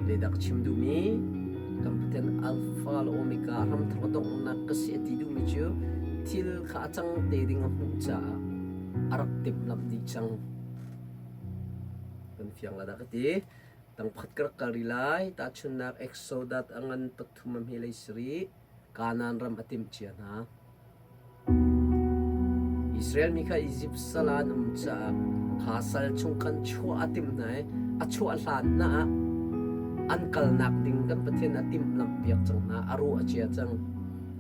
Zeidah ka chim duhmi? Kan Pathian Alpha le Omega hramthar donghnak ka si a ti duhmi cu thil kha a cang te ding a hmuh caah a rak timhlamh dih cang. Kan fiang la dah ka ti. Tang pakhat ka rak kal rih lai. Tahchunhnak Exodus a ngan pathum a hme lei sarih Kanaan ram a timh cia hna. Israel mi kha Izipt sal ah an um caah kha sal chung khan chuah a timh hna i a chuah hlan hna ah an kalnak ding kan Pathian a timhlamhpiak cang hna, a ruah a cia cang.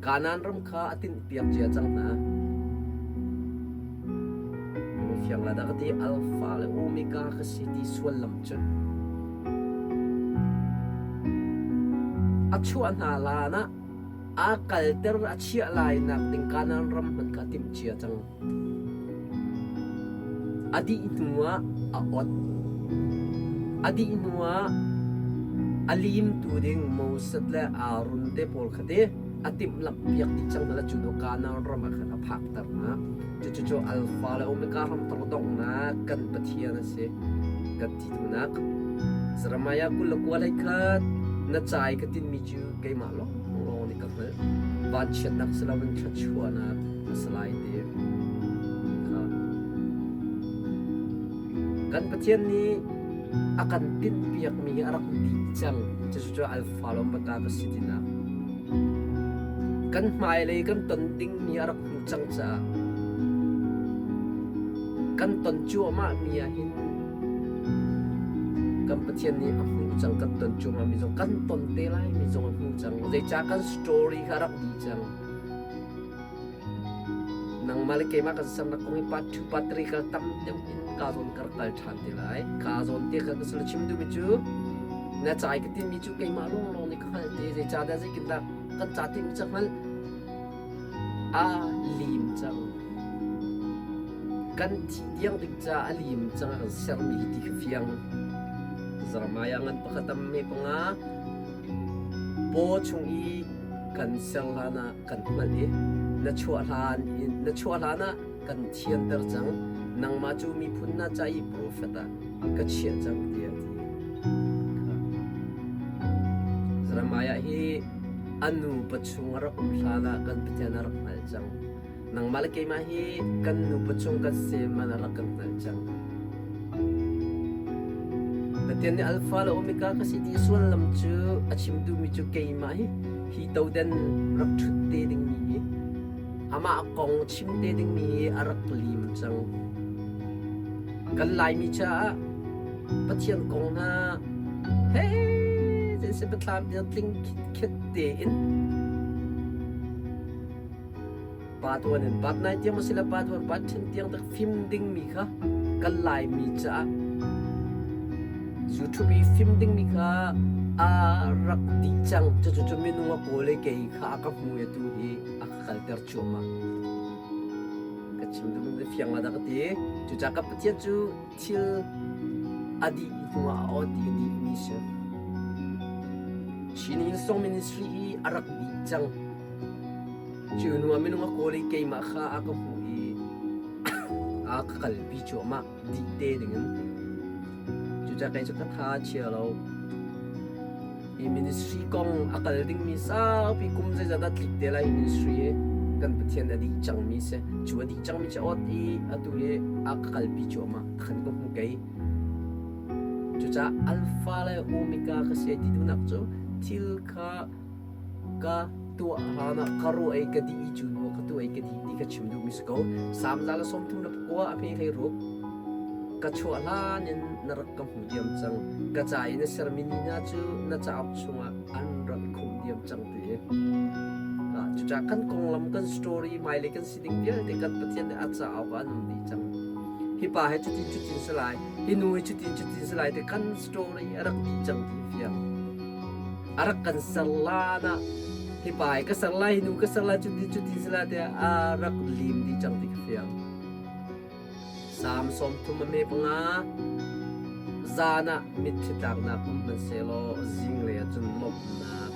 Kanaan ram kha a tinhpiak cia cang hna. Fiang la dah ka ti Alpha le Omega ka si ti suallam cu. A chuah hna hlan ah aa kalter a chiah lai nak ding Kanaan ram hmanh kha a timh cia cang. A dih hnuah a ot. A dih hnuah a limtu ding Moses le Aaron te pawl kha ti a timhlamh piak dih cang hna cu Kanaan ram ah khan a phakter hna. Cucu cu Alpha le Omega hramthawk donghnak kan Pathian a si. Kan ti duhnak. Jeremiah 29 hlei khat na ca i ka tinmi cu keimah lawnglawng nih ka hngalh. Vanchiatnak si loin thluachuahnak a si lai ti kha. Kan Pathian nih a kan tinhpiakmi hi a rak dih cang. Cucu cu Alpha le Omega ka si tinak. Kan hmailei kan ton dingmi a rak hmuh cang caah kan ton cuahmahmi ah hin kan Pathian nih a hmuh cang kan ton cuahmahmi zong kan ton te laimi zong a hmuh cang. Zeicah kan story kha a rak dih cang. Nangmah le keimah kan sernak kong hi part 2, part 3 kal tam deuh in ka zawn ka rak kal ṭhan te lai. Ka zawn te kha ka sal chim duhmi cu na cai ka timi cu keimah lawnglawng nih ka hngalh te zeicahdah zeitindah kan ca timi cu hngalh a lim cang. Kan thi tiang ding ca a lim cang a kan sermi hi ti kha fiang. Jeremiah ngan pakhat am me panga paw chung i kan ser hlan ah kan hngalh i na chuah hlan in na chuah hlan ah kan thianter cang nangmah cu miphun na ca i profet ah ka chiah cang tiah a ti. Jeremiah hi a nu pachung a rak um hlan ah kan Pathian a rak hngalh cang. Nangmah le keimah hi kan nu pachung kan seman a rak kan hngalh cang. Pathian nih Alpha le Omega ka si ti sullam cu a chim duhmi cu keimah hi hi toden rak ṭhut te dingmi hi amah kong chim te dingmi hi a rak lim cang. Kan Laimi caah Pathian kong hna he zeisi biathlam tling khit tein part 1 in part 9 tiang masila part 1 part 10 tiang tak fim dingmi kha kan Laimi caah YouTube i fim dingmi kha a rak dih cang. Cucu cu minung a kawl i kei kha a ka hmu i atu hi a ka kalter cuahmah. Ka chim duhmi na fiang la dah ka ti. Cucaah ka Pathian cu thil a dih hnuah a aw ti a dihmi si. Chin Hillsong Ministry hi a rak dih cang. Cu hnu ah minung a kawl i keimah kha a ka hmuh i a ka kalpi cuahmah dih te dingin. Cucaah kei cu ka tha a chia lo. Hi ministry kong a kal dingmi saupi kum zeizat dah tlik te lai hi ministry hi kan Pathian a dih cangmi si. Cu a dih cangmi cu awt i atu hi a ka kalpi cuahmah khan ka hmu kei. Cucaah Alpha le Omega ka si ti duhnak cu thil kha ka tuah hlan ah ka ruah i ka dih i cu hnu ah ka tuah i ka dih ti ka chim duhmi si ko. Salm 139 a hme hlei ruk ka chuah hlan in na rak ka hmu diam cang. Ka ca i na sermi ni hna cu na cauk chungah an rak i khumh diam cang ti. Cucaah kan konglam kan story hmailei kan si ding vialte kan Pathian nih a cauk ah an um dih cang. Hi pa hi cutin cutin si lai, hi nu hi cutin cutin si lai ti kan story a rak dih cang ti fiang. A rak kan ser lan ah hi pa hi ka ser lai, hi nu ka ser lai, cutin cutin si lai tiah a rak lim dih cang ti ka fiang. Salm 30 a me panga zan ah mitthli tlaknak um hmanhsehlaw zinglei ah cun lawmhnak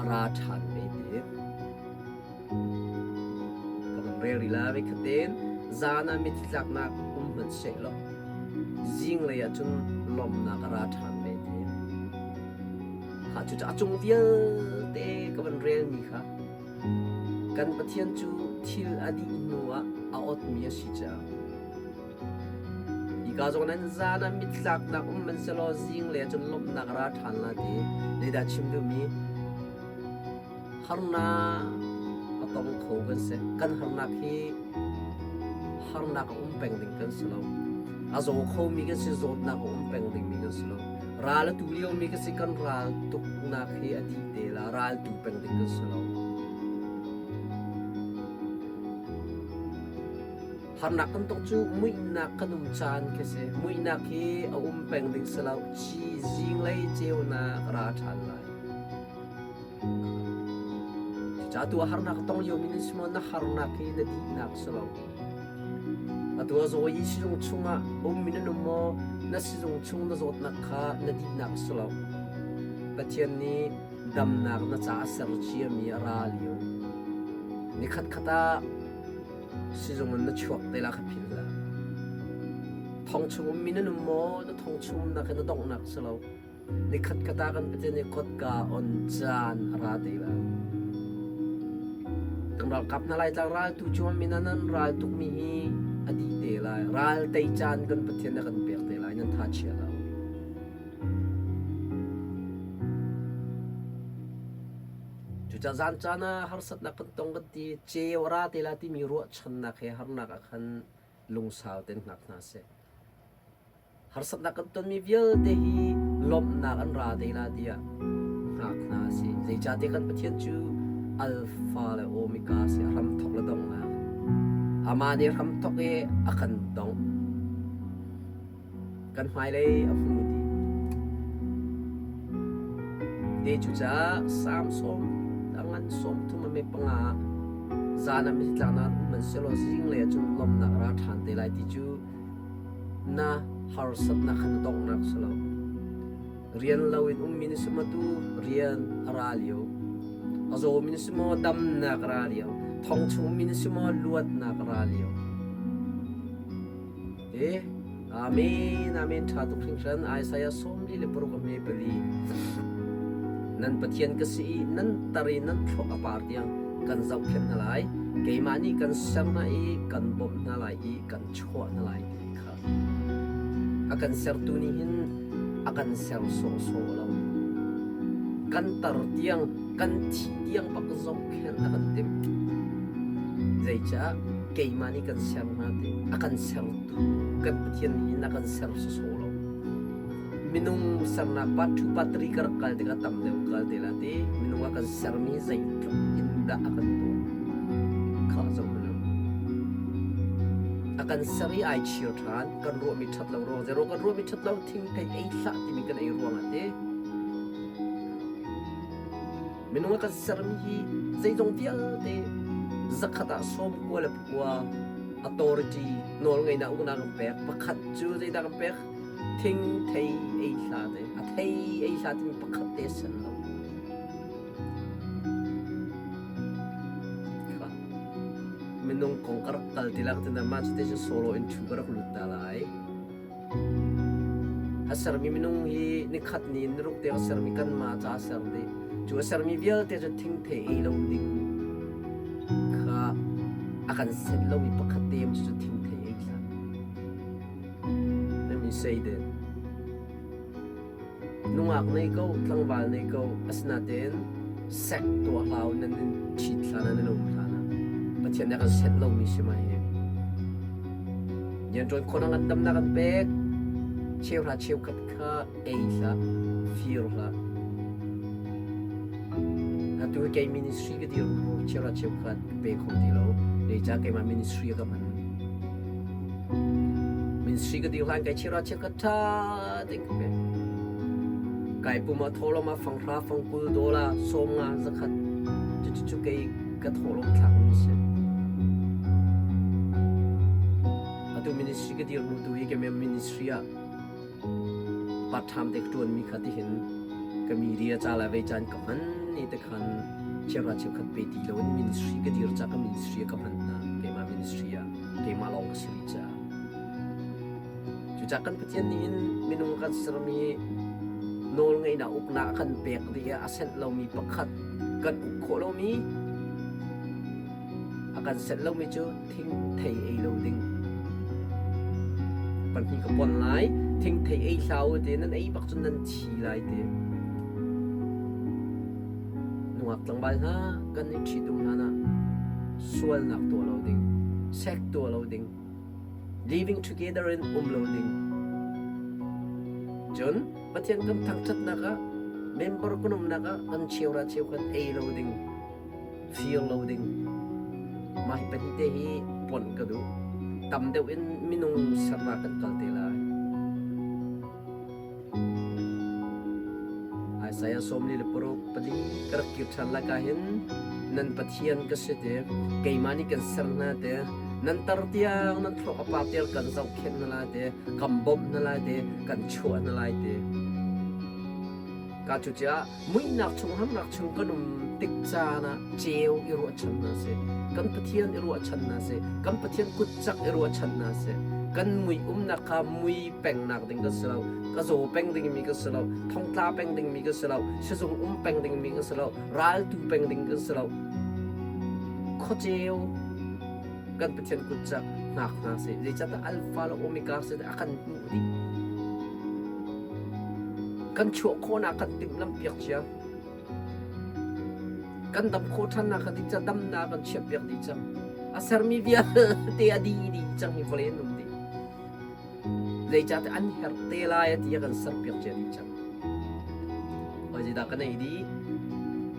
a ra ṭhan ve ti. Ka van rel rih lai khatin zan ah mitthli tlaknak um hmanhsehlaw zinglei ah cun lawmhnak a ra ṭhan ve ti. Kha cucu a cung vialte ka van relmi kha kan Pathian cu thil a dih hnu ah a otmi a si caah hika zawn nan zan ah mittlaknak um man selaw zinglei ah cun lawmhnak a ra ṭhan la ti zeidah chim duhmi harnak a tong kho kan si. Kan harnak hi harnak a um peng ding kan si lo. A zaw khomi kan si, zawtnak a um peng dingmi kan si lo. Ral a tu liomi kan si, kan ral tuknak hi a dih te la, ral tu peng ding kan si lo. Harnak kan tok cu muihnak kan um caan khi si. Muihnak hi a um peng ding si lo. Ci zinglei ceunak ra ṭhan lai. Cucaah tu ah harnak a tong liomi nan si maw? Na harnak hi na dihnak si lo. Atu ah zaw i sizung chungah ummi nan um maw? Na sizung chung na zawtnak kha na dihnak si lo. Pathian nih damnak na caah ser ciami a ra lio. Nikhat khat ah sizung in na chuak te la kha philh hlah. Thong chung ummi nan um maw? Na thong chung umnak hi na donghnak si lo. Nikhat khat ah kan Pathian nih kotka on caan a ra te lai. Kan ralkap hna Laitlang ral tu cu min ah nan ral tukmi hi a dih te lai. Ral tei caan kan Pathian a kan pek te lai. Nan tha chia hlah u. Cucaah zan caan ah harsatnak kan tong kan ti, ceu a ra te lai timi ruahchannak he harnak ah khan lungsau tein hngak hna seh. Harsatnak kan tonmi vialte hi lawmhnak an ra te la tiah hngak hna a si. Zeicahtiah kan Pathian cu Alpha le Omega a si, a hramthawk le donghnak. Amah nih hramthawk i a kan dongh. Kan hmailei a hmu dih. Te cucaah Salm sawm a ngan sawm thum a me panga ah zan ah mitlaknak um an selaw zinglei ah cun lawmhnak a ra ṭhan te lai ti cu Na harsatnak kha na donghnak si lo. Rian loin ummi na si maw tu rian a ra lio. A zawmi na si maw damnak a ra lio. Thong chungmi na si maw luatnak a ra lio. Te Amen Amen ṭha tuk hringhran Isaiah 46 a hme pali. Nan Pathian ka si i nan tar i nan thluak a par tiang kan zohkhenh hna lai. Keimah nih kan ser hna i kan bawmh hna lai i kan chuah hna lai ti kha a kan sertu nih hin a kan ser sawhsawh lo. Kan tar tiang, kan thih tiang bak zohkhenh a kan timh. Zeicah keimah nih kan ser hna ti a kan sertu kan Pathian nih hin a kan ser sawsawh lo. Minung sernak part 2 part 3 ka rak kal tikah tam deuh kal te la ti minung a kan sermi zeitluk in dah a kan tuah kha zoh hmanh a kan ser i ai chir ṭhan kan ruahmi ṭhat lo ruang zero kan ruahmi ṭhat lo thingthei ei hlah timi kan ei ruang ah ti minung a kan sermi hi zeizong vialte zakhat ah sawm kua le pakua authority nawl ngeihnak uknak kan pek pakhat cu zeidah kan pek Thing thei ei hlah te a thei ei hlah timi pakhat te a sen lo. Minung kong ka rak kal ti lak tin mah cu te cu solo in thu ka rak lut ta lai. A sermi minung hi nikhat ni in niruk te a sermi kanmah ca a ser dih. Cu a sermi vialte cu thingthei ei lo ding kha a kan set lomi pakhat te cu thingthei ei hlah. Let me say that. Nungak nei ko, tlangval nei ko, asinain sek tuah hlau nan in ṭhit hlan ah nan um hlan ah Pathian nih a kan set lomi si ma hi. Rianṭuan khawhnak an damnak an pek, cheuhra cheukhat kha ei hlah, fir hlah. Atu hi kei ministry ka dir cheuhra cheukhat ka pe kho ti lo. Zeicah keimah ministry ka hman. Ministry ka dir hlan kai cheuhra cheukhat ṭha tein ka pek. Kai pum ah thawhlawm ah fanghra, fangkul, dawla, sawmnga, zakhat cucu kei ka thawhlawm thlakmi si. Atu ministry ka dir hnu tu hi keimah ministry ah part time te ka ṭuanmi kha tihin ka media ca le vei caan ka hman ni te khan chiahra cheukhat pe ti loin ministry ka dir ca ka ministry ka hman hna keimah ministry ah keimah lawng ka si rih caah cucaah kan Pathian nih hin minung kan sermi nawl ngeihnak uknak a kan pek dih a senh lomi pakhat kan uk khawh lomi a kan senh lomi cu thingthei ei lo ding pahnih ka pon lai thingthei ei hlah u ti nan ei bak cun nan thi lai ti nungak tlangval hna kan i ṭhitum hlan ah sualnak tuah lo ding sex tuah lo ding living together in um lo ding cun Pathian kan thangṭhatnak ah member kan umnak ah kan cheura cheu kan ei lo ding fir lo ding. Mah hi pahnih te hi ponh ka duh. Tam deuh in minung sernak kan kal te lai. Isaiah 46 pali ka rak kir ṭhan lai ka hin nan Pathian ka si te, keimah nih kan ser hna te, nan tar tiang nan thluak a par tiang kan zohkhenh hna lai te, kan bawmh hna lai te, kan chuah hna lai te. Ka cucaah muihnak chung harnak chung kan um tik caan ah ceu i ruahchan hna sih. Kan Pathian i ruahchan hna sih. Kan Pathian kutcak i ruahchan hna sih. Kan mui umnak kha mui pengnak ding kan si lo. Ka zaw peng dingmi kan si lo. Thongtla peng dingmi kan si lo. Sizung um peng dingmi kan si lo. Raltu peng ding kan si lo. Khuaceu kan Pathian kutcak hngak hna sih. Zeicahtiah Alpha le Omega si a kan hmuh dih. Kan chuah khawhnak kan timhlamh piak cia. Kan dam khawh ṭhannak kha dih cang, damnak kan chiah piak dih cang. A sermi vialte a dih dih cang hi vawlei an um dih. Zeicahtiah an herh te lai a ti a kan ser piak cia dih cang. Hoi zeidah kan ei dih?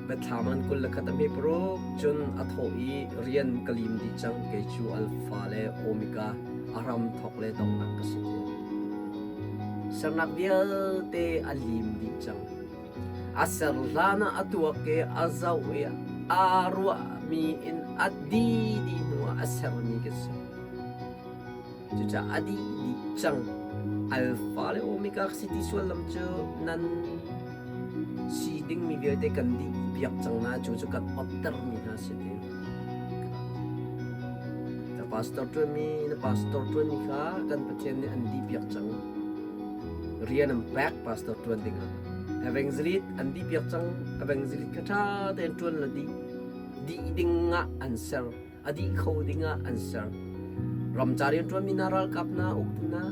Biathlam an 21 a hme paruk cun a thawh i rian ka lim dih cang kei cu Alpha le Omega a hram thawk le donghnak ka si tiah. Sernak vialte a lim dih cang. A ser hlan ah a tuak i a zoh i aa ruahmi in a di dih hnuah a sermi ka si. Cucaah a dih dih cang. Alpha le Omega ka si ti sullam cu nan si dingmi vialte kan dih piak cang na cu cu kan ottermi hna si ti. Na pastor ṭuanmi na pastor ṭuanmi kha kan Pathian nih an dih piak cang. Rian an pek pastor ṭuan dingah. Evangelist an dih piak cang. Evangelist kha ṭha tein ṭuan la dih. Dih ding ah an ser. A dih kho ding ah an ser. Ramca rian ṭuanmi hna ralkap hna uktu hna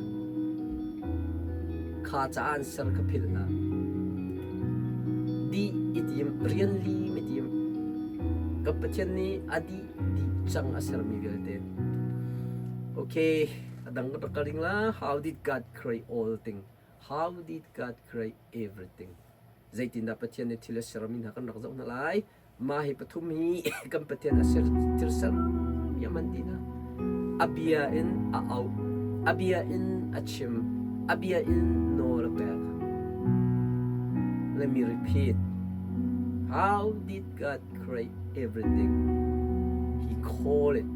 kha caah an ser kha philh hlah. Dih i tim, rian lim i tim. Kan Pathian nih a dih dih cang a sermi vialte. Okay, a dang ka rak ding la. How did God create all things? How did God create everything? Zeitindah Pathian nih thil a sermi hna kan rak zoh hna lai. Mah hi pathum hi kan Pathian a ser thil sermi a man ti hna. A bia in a auh, a bia in a chim, a bia in nawl a pek. Let me repeat. How did God create everything? He called it.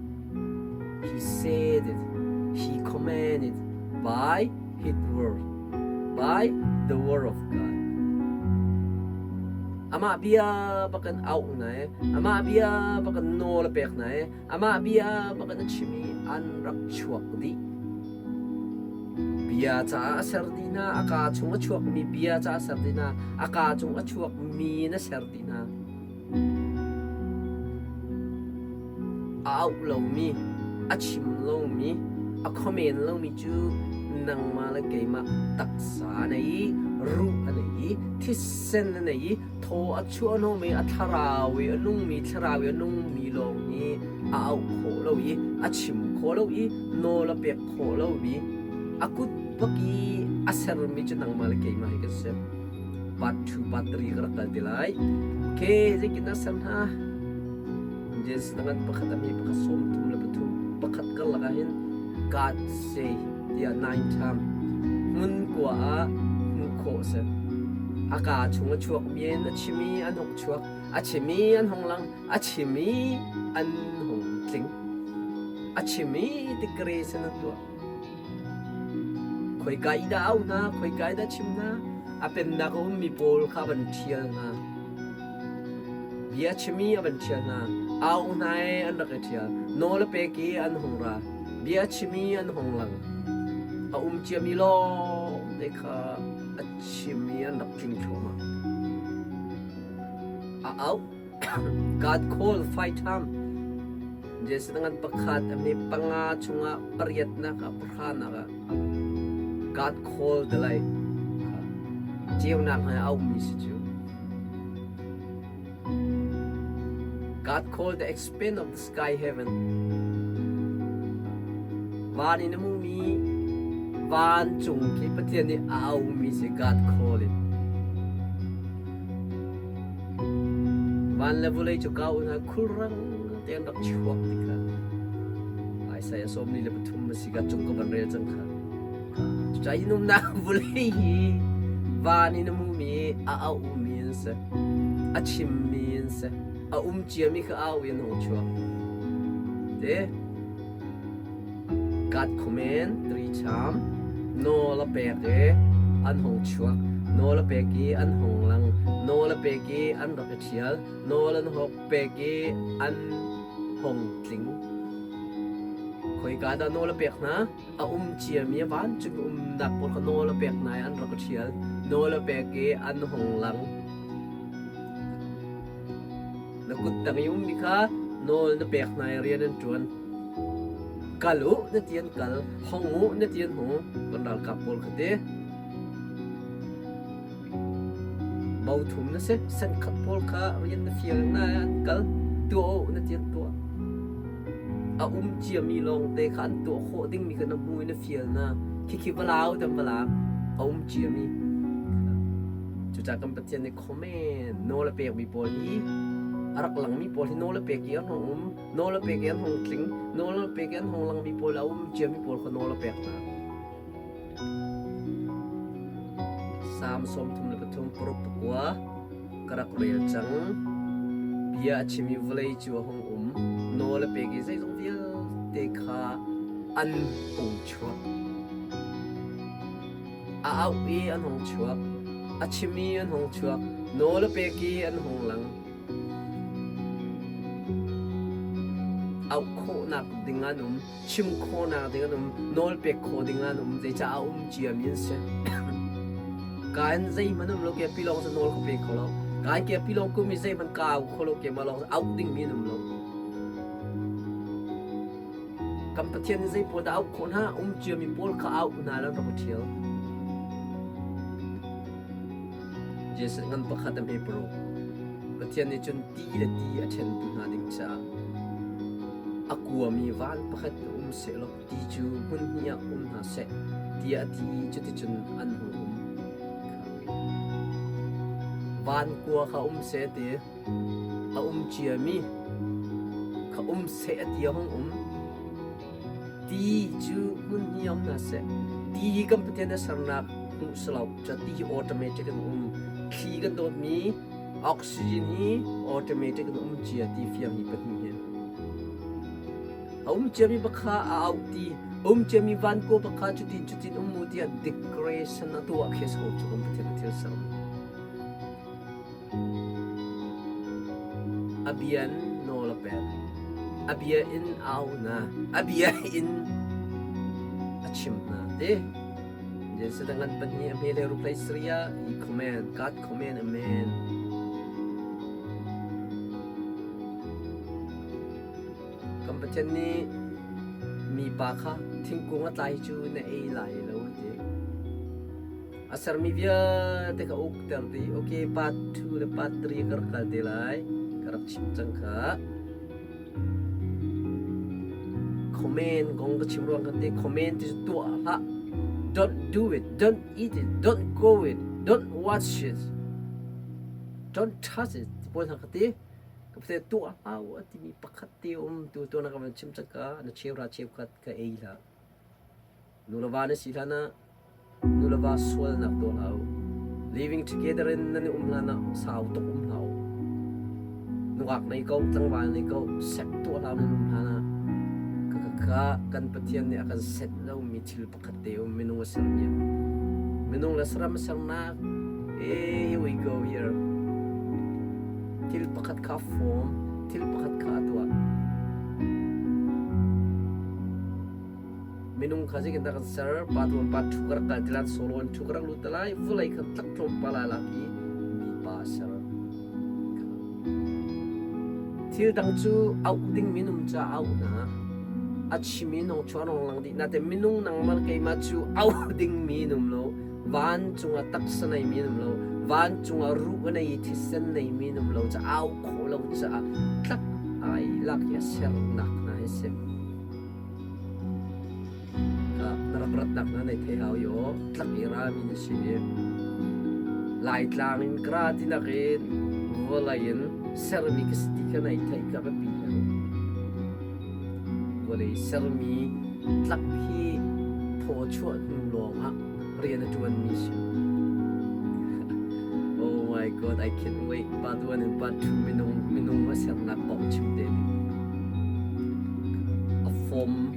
He said it. He commanded by His word. By the word of God. Amah bia bakan auh na e, amah bia bakan nawl a pek na e, amah bia bakan a chim i an rak chuak dih. Bia caah a ser dih hna, a kaa chung a chuakmi bia caah a ser dih hna, a kaa chung a chuakmi in a ser dih hna. A auh lomi, a chim lomi, a khuamen lomi cu nangmah le keimah taksa a nei i ruh a nei i thisen a nei i thaw a chuahhnawhmi a thlarau i a nungmi thlarau i a nungmi lawng hi a auh khawh lo i a chim khawh lo i nawl a pek khawh lomi a kut bak i a sermi cu nangmah le keimah hi kan si. Part 2, part 3 ka rak kal te lai. Okay, zeitin dah ser hna? Genesis nangan pakhat a mi pakhat 33 pakhat karlak ah hin God say tiah nine time hmun kua ah hmuh khawh a si. A kaa chung a chuak mi in a chim i an hung chuak, a chim i an hung lang, a chim i an hung tling. A chim i tikre sin an tuah. Khoika i dah au hna, khoika i dah chim hna, a pennak a ummi pawl kha a van ṭhial hna. Bia chim i a van ṭhial hna. Au hna i an rak i ṭhial. Nawl a pek i an hung ra. Bia chim i an hung lang. A um ciami lawngte kha a chim i an rak tling thluahmah. A auh. God call fight ham. Jesuh ngan pakhat a mi panga chungah pariatnak ah pahranak ah God call the light. Ceunak he a ummi si cu. God called the expanse of the sky heaven. Van in a mumi vancung khi Pathian nih a aumi si God call it. Van le vawlei cu kau hna khulrang tein rak chuak ti kha Isaiah 43 a si ka cung ka van rel cang kha. Cucaah in umnak vawlei hi Van in a hmumi, a auhmi an si. A chimmi an si. A um ciami kha au in hung chuak. Te God command three time nawl a pek i an hung chuak. Nawl a pek i an hung lang. Nawl a pek i an rak i ṭhial. Nawl an hawk pek i an hung tling. Khoika dah nawl a pek hna? A um ciami a vancung umnak pawl kha nawl a pek hna i an rak i ṭhial. Nawl a pek i an hung lang. Na kut tang i ummi kha nawl na pek hna i rian an ṭuan. Kal u na ti an kal, hong u na ti an hung. Kan ralkap pawl kha ti. Bo thum na si, senkhat pawl kha rian na fial hna i an kal. Tuah u na ti an tuah. A um ciami lawngte kha an tuah khawh dingmi kha na hmu i na fial hna. Khikhi va lau tam va lak. A um ciami. Cucaah kan Pathian nih comment nawl a pekmi pawl hi a rak langmi pawl hi nawl a pek i an hung um, nawl a pek i an hung tling, nawl a pek i an hung langmi pawl a um ciami pawl kha nawl a pek hna. Salm 33 paruk pakua ka rak rel cang. Bia a chim i vawlei cu a hung um. Nawl a pek i zeizong vialte kha an hung chuak. A auh i an hung chuak. A chim i an hung chuak. Nawl a pek i an hung lang. Auh khawhnak ding an um. Chim khawhnak ding an um. Nawl pek khawh ding an um. Zeicah a um ciami an si. Ka in zeihmanh um lo ke pilawng cu nawl ka pe kho lo. Ka in ke pilawng kum i zeihmanh ka au kho lo ke mah lawng auh dingmi an um lo. Kan Pathian nih zei pawl dah auh khawh hna? Um ciami pawl kha auh hna lo rak i ṭhial. Jesuh ngan pakhat a hme paruk. Pathian nih cun ti le ti a ṭhentu hna ding caah a kuami van pakhat um sehlaw ti cu hmun hnih ah um hna seh tiah a ti i cuticun an hung um. Van kua kha um seh ti a um ciami kha um seh a ti a hung um. Ti cu hmun hnih um hna seh. Ti hi kan Pathian a sernak hmuh si lo. Cu ti hi automatic in um. Thli kan dawtmi oxygen hi automatic in um cia ti fiang hi pahnih hi. A um ciami bakha a auh ti. Um ciami van ko bakha cutin cutin um mu tiah declaration a tuah khi so cu kan Pathian a thil ser. A bia in nawl a pek. A bia in a auh hna. A bia in a chim hna. Ti. Jesuh ngan pahnih a hme le ruplei Syria i command, God command, amen. Kan Pathian nih mipa kha thingkung a tlai cu na ei lai lo a ti. A sermi vialte ka ukter dih. Okay, part 2 le part 3 ka rak kal te lai. Ka rak chim cang kha. Comment kong ka chim ruang kan te comment ti cu tuah hlah. Don't do it, don't eat it, don't go it, don't watch it, don't touch it. Ti pawl hna ka ti. Ka pate tuah hlah u a timi pakhat te um tu tu na ka van chim cang ka na cheuhra cheukhat ka ei hlah. Nu le va na si hlan ah nu le va sualnak tuah hlah u. Living together in nan i um hlan ah sau tuk um hlah u. Nungak nei ko, tlangval nei ko, sek tuah hlah u nan um hlan ah. Ka kan Pathian nih a kan set lomi thil pakhat te um minung a sermi. Minung le saram a sernak eh here we go here. Thil pakhat kha a form, thil pakhat kha a tuah. Minung kha zeitindah kan ser? Pa tuan pa thu ka rak kal ti lan solo in thu ka rak lut te lai. Vawlei khan tlak tlawmpal ai lak i mipa a ser. Thil dang cu auh ding minung ca auh hna. A chim i nong chuan rong lang dih. Natin minung nangmah keimah cu auh ding mi num lo. Vancung ah taksa nei mi num lo. Vancung ah ruh a nei i thisen nei mi num lo ca au khawh lo caah tlak ai lak i a sernak hna hi si. Na rak ratnak hna nei thei hau i aw tlak i rami na si i Laitlang in kra tinak in vawlei in sermi ka si ti kha nei theih ka biapi lo. Vawlei sermi tlak hi thaw chuah hnu lawngah rian a ṭuanmi si. God, I can't wait. Part 1 and part 2 minung minung a sernak kong chim te ding. A form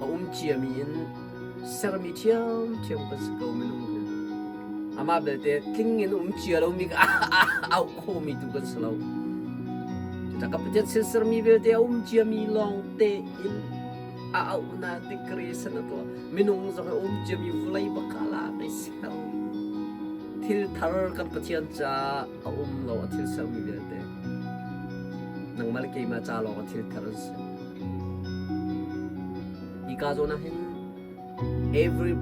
a um ciami in sermi ṭhiamṭhiam kan si ko minung hi. Amah belte tling in um cia lomi ka auh khomi tu kan si lo. Cucaah ka Pathian sin sermi vialte a um ciami lawng te in a auhnak decoration a tuah. Minung zong a um ciami vawlei bak ah la kai ser. Thil thar kan Pathian ca a um lo a thil sermi vialte. Nangmah le keimah ca lawng a thil thar an si. Hi ka zawn ah hin every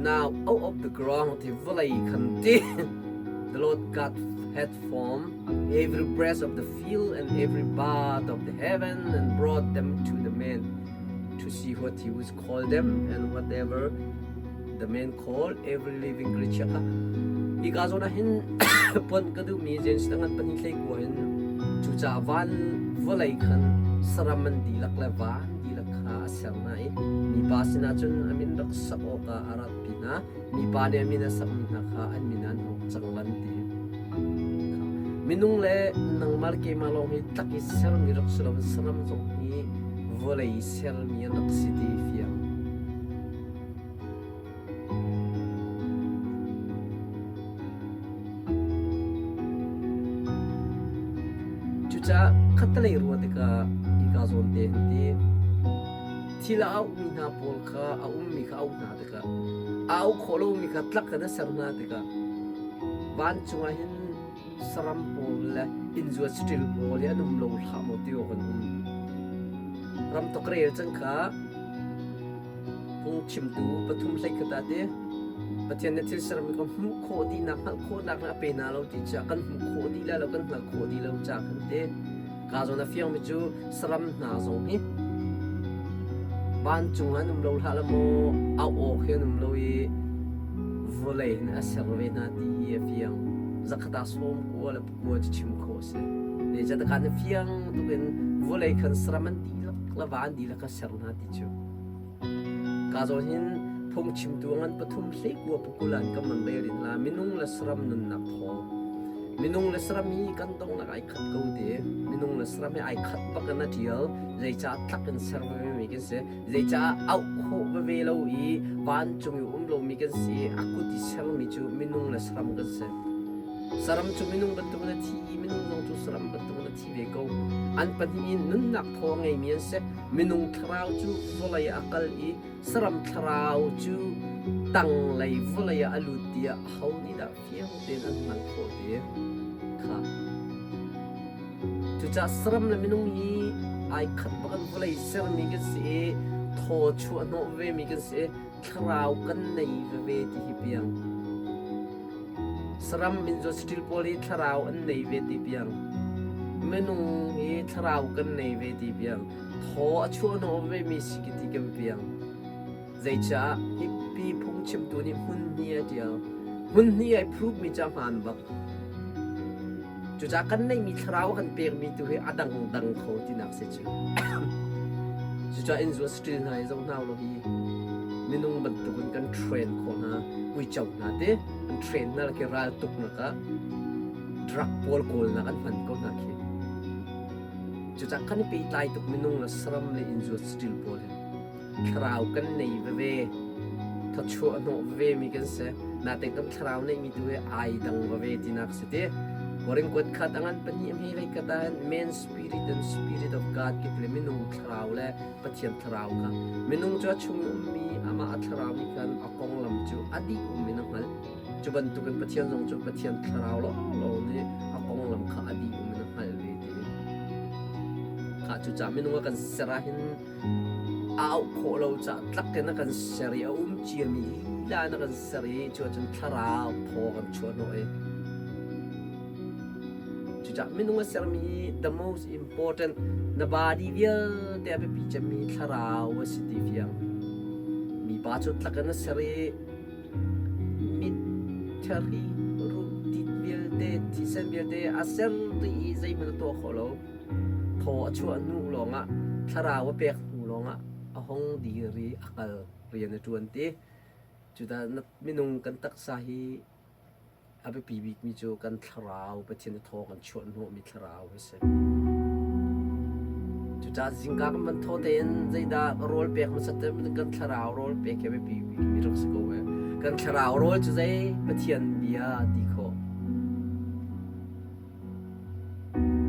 now out of the ground ti vawlei khan ti the Lord God had formed every breath of the field and every bird of the heaven and brought them to the man to see what he would call them and whatever the man called every living creature kha hi ka zawn ah hin pon ka duhmi James ngan pahnih hlei kua hin cucaah van vawlei khan saram an dihlak le van dihlak kha a ser hna i mipa sinah cun a min rak sak awkah a ratpi hna. Mipa nih a min a sakmi hna kha an min an hung cang lan ti. Minung le nangmah le keimah lawng hi tlak i sermi rak si loin saram zong hi vawlei sermi an rak si ti fiang. Cucaah khattelei ruah tikah hika zawn te hin ti thil a auhmi hna pawl kha a ummi kha auh hna tikah a auh khawh lomi kha tlak in a ser hna tikah vancung ah hin saram pawl le innzuat saṭil pawl hi an um lo hlah maw ti awk an um. Ramtok rel cang kha Phungchimtu pathum hleikhat ah ti Pathian nih thil sermi kha hmuh khawh dihnak hngalh khawhnak a pe hna lo ti caah kan hmuh khawh dih lai lo kan hngalh khawh dih lo caah khan ti ka zawn a fiangmi cu saram hna zong hi vancung an um lo hlah la maw au aw khi an um lo i vawlei hin a ser ve hna ti hi a fiang zakhat ah sawm kua le pakua cu chim khawh a si zeicahtiah na fiang tuk in vawlei khan saram an dihlak le va an dihlak a ser hna ti cu Ka zawn hin phungchimtu ngan pathum hleikua pakul an kan man rel in la minung le saram nunnak thaw. Minung le saram hi kan donghnak ai khat ko te. Minung le saram hi ai khat bak in a tial. Zeicah tlak in ser veve mi kan si. Zeicah auh khawh veve lo i vancung i um lomi kan si. A kut i sermi cu minung le saram kan si. Saram cu minung bantuk in a thi i minung zong cu saram bantuk in a thi ve ko. An pahnih in nunnak thaw a ngeimi an si. Minung thlarau cu vawlei ah a kal i saram thlarau cu tanglei vawlei ah a lut tiah aho nih dah fiang tein an hngalh khawh ti kha. Cucaah saram le minung hi ai khat bak in vawlei sermi kan si i thaw chuah hnawh vemi kan si i thlarau kan nei veve ti hi piang. Saram in saṭil pawl hi thlarau an nei ve ti piang. Minung hi thlarau kan nei ve ti piang. Thaw a chuahhnawh vemi si ki ti kan piang. Zeicah hippi phungchimtu nih hmun hnih a ṭial. Hmun hnih ai prove mi cu a hmaan bak. Cucaah kan neihmi thlarau a kan pekmi tu hi a dangdang kho tinak si cu. Cucaah inn zuat saṭil hna hi zoh hna ulaw hi minung bantukin kan train khawh hna, uico hna te an train hna khi ral tuknak ah drug pawl kawlnak an hman ko hna khi. Cucaah kan i pehtlai tuk minung le saram le inn zuat saṭil pawl hi. Thlarau kan nei veve, thawchuah hnawh veve mi kan si. Natein kan thlarau neihmi tu hi ai dang veve tinak si ti. Korin kuat khat angan pahnih hme lei khat ah man spirit and spirit of God ki tile minung thlarau le Pathian thlarau kha minung cu a chung i ummi amah a thlarau nih khan a konglam cu a dih um in a hngalh. Cu bantukin Pathian zong cu Pathian thlarau lawnglawng nih a konglam kha a dih um in a hngalh ve ti. Kha cucaah minung a kan ser ah hin a auh khawh lo caah tlak in a kan ser i a um ciami lila in a kan ser i cu ahcun thlarau thaw kan chuah hnawh i cucaah minung a sermi hi the most important na body vialte a biapi cemmi thlarau a si ti fiang mipa cu tlak in a ser i mit thari ruh tit vialte thisen vialte a ser dih i zeihmanh a tuah khawh lo Thaw a chuah hnu lawngah thlarau a pek hnu lawngah a hong dir i a kal rian a ṭuan ti. Cuta minung kan taksa hi A biapi bikmi cu kan thlarau, Pathian thaw kan chuah hnawhmi thlarau hi si. Cucaah zingka kan van thaw tein zeidah rawl pek hmasat te kan thlarau rawl pek hi a biapi bikmi rak si ko ee. Kan thlarau rawl cu zei Pathian bia ti khawh.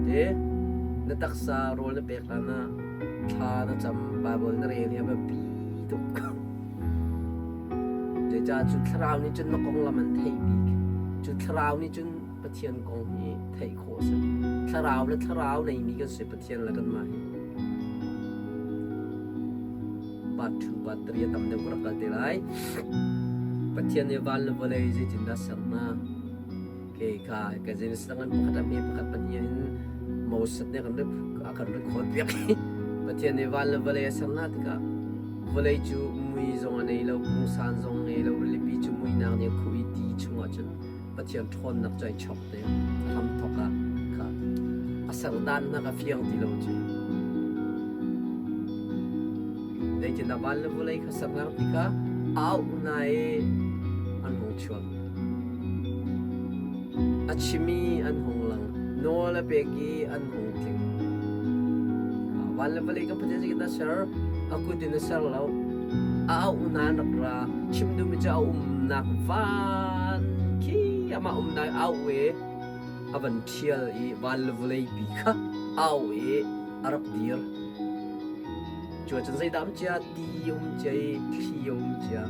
Te na taksa rawl na pek hlan ah thla na cam Bible na rel hi a biapi tuk. Zeicah cu thlarau nih cun na konglam an theih bik. Cu thlarau nih cun Pathian kong hi theih khawh a si. Thlarau le thlarau neimi kan si Pathian le kanmah hi. Part 2, part 3 a tam deuh ka rak kal te lai. Pathian nih van le vawlei zeitindah ser hna? Kei ka ka Genesis dang pakhat a hme pakhat pahnih in Moses nih kan a kan record piak i Pathian nih van le vawlei a ser hna tikah vawlei cu mui zong a nei lo, pungsan zong ngei lo, rilipi cu muinak nih a khuh i ti chungah cun Pathian ṭhawnnak cu ai chok te. A hramthawk ah kha a ser dannak a fiang ti lo cu. Zeitindah van le vawlei kha sernak ti kha au hna i an hung chuak. A chim i an hung lang, nawl a pek i an hung tling. Van le vawlei kan Pathian zeitindah a ser? A kut in a ser lo. A auh hna an rak ra. Chim duhmi cu a umnak van khi amah umnak au i a van ṭhial i van le vawlei pi kha au i a rak dir. Cu ahcun zeidah um cia? Ti um cia i thli um cia.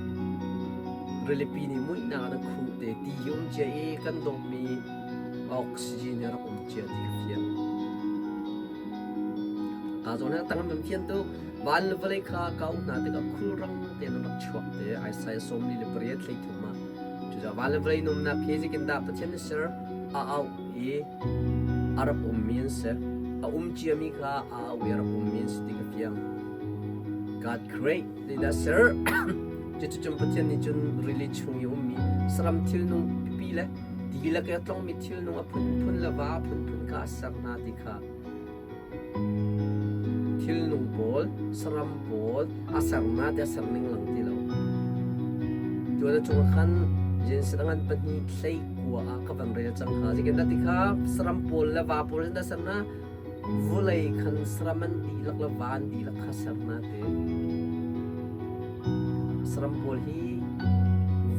Rilipi nih muihnak in a khuh te. Ti um cia i kan dawtmi oxygen a rak um cia ti ka fiang. Kaa zawn hi tang an fian tuk. Van le vawlei kha ka um hna tikah khulrang tein an rak chuak te. Isaiah 48 thleithum ah. Cucaah van le vawlei numnak hi zeitindah Pathian nih ser a auh i a rak ummi an si. A um ciami kha a auh i a rak ummi an si ti ka fiang. God create zeidah ser? Cuticun Pathian nih cun rili chung i ummi saram thilnung pipi le ti lak i a tlongmi thilnung a phunphun le va a phunphun kha a ser hna ti kha Thilnung pawl, saram pawl a sernak te a ser ning lang ti lo. Tuan a cungah khan Genesis a ngan pahnih hlei kua ah ka van rel cang kha. Zeitin dah ti kha saram pawl le va pawl in dah ser na vulei khan saram an dihlak le va an dihlak kha ser na ti. Saram pawl hi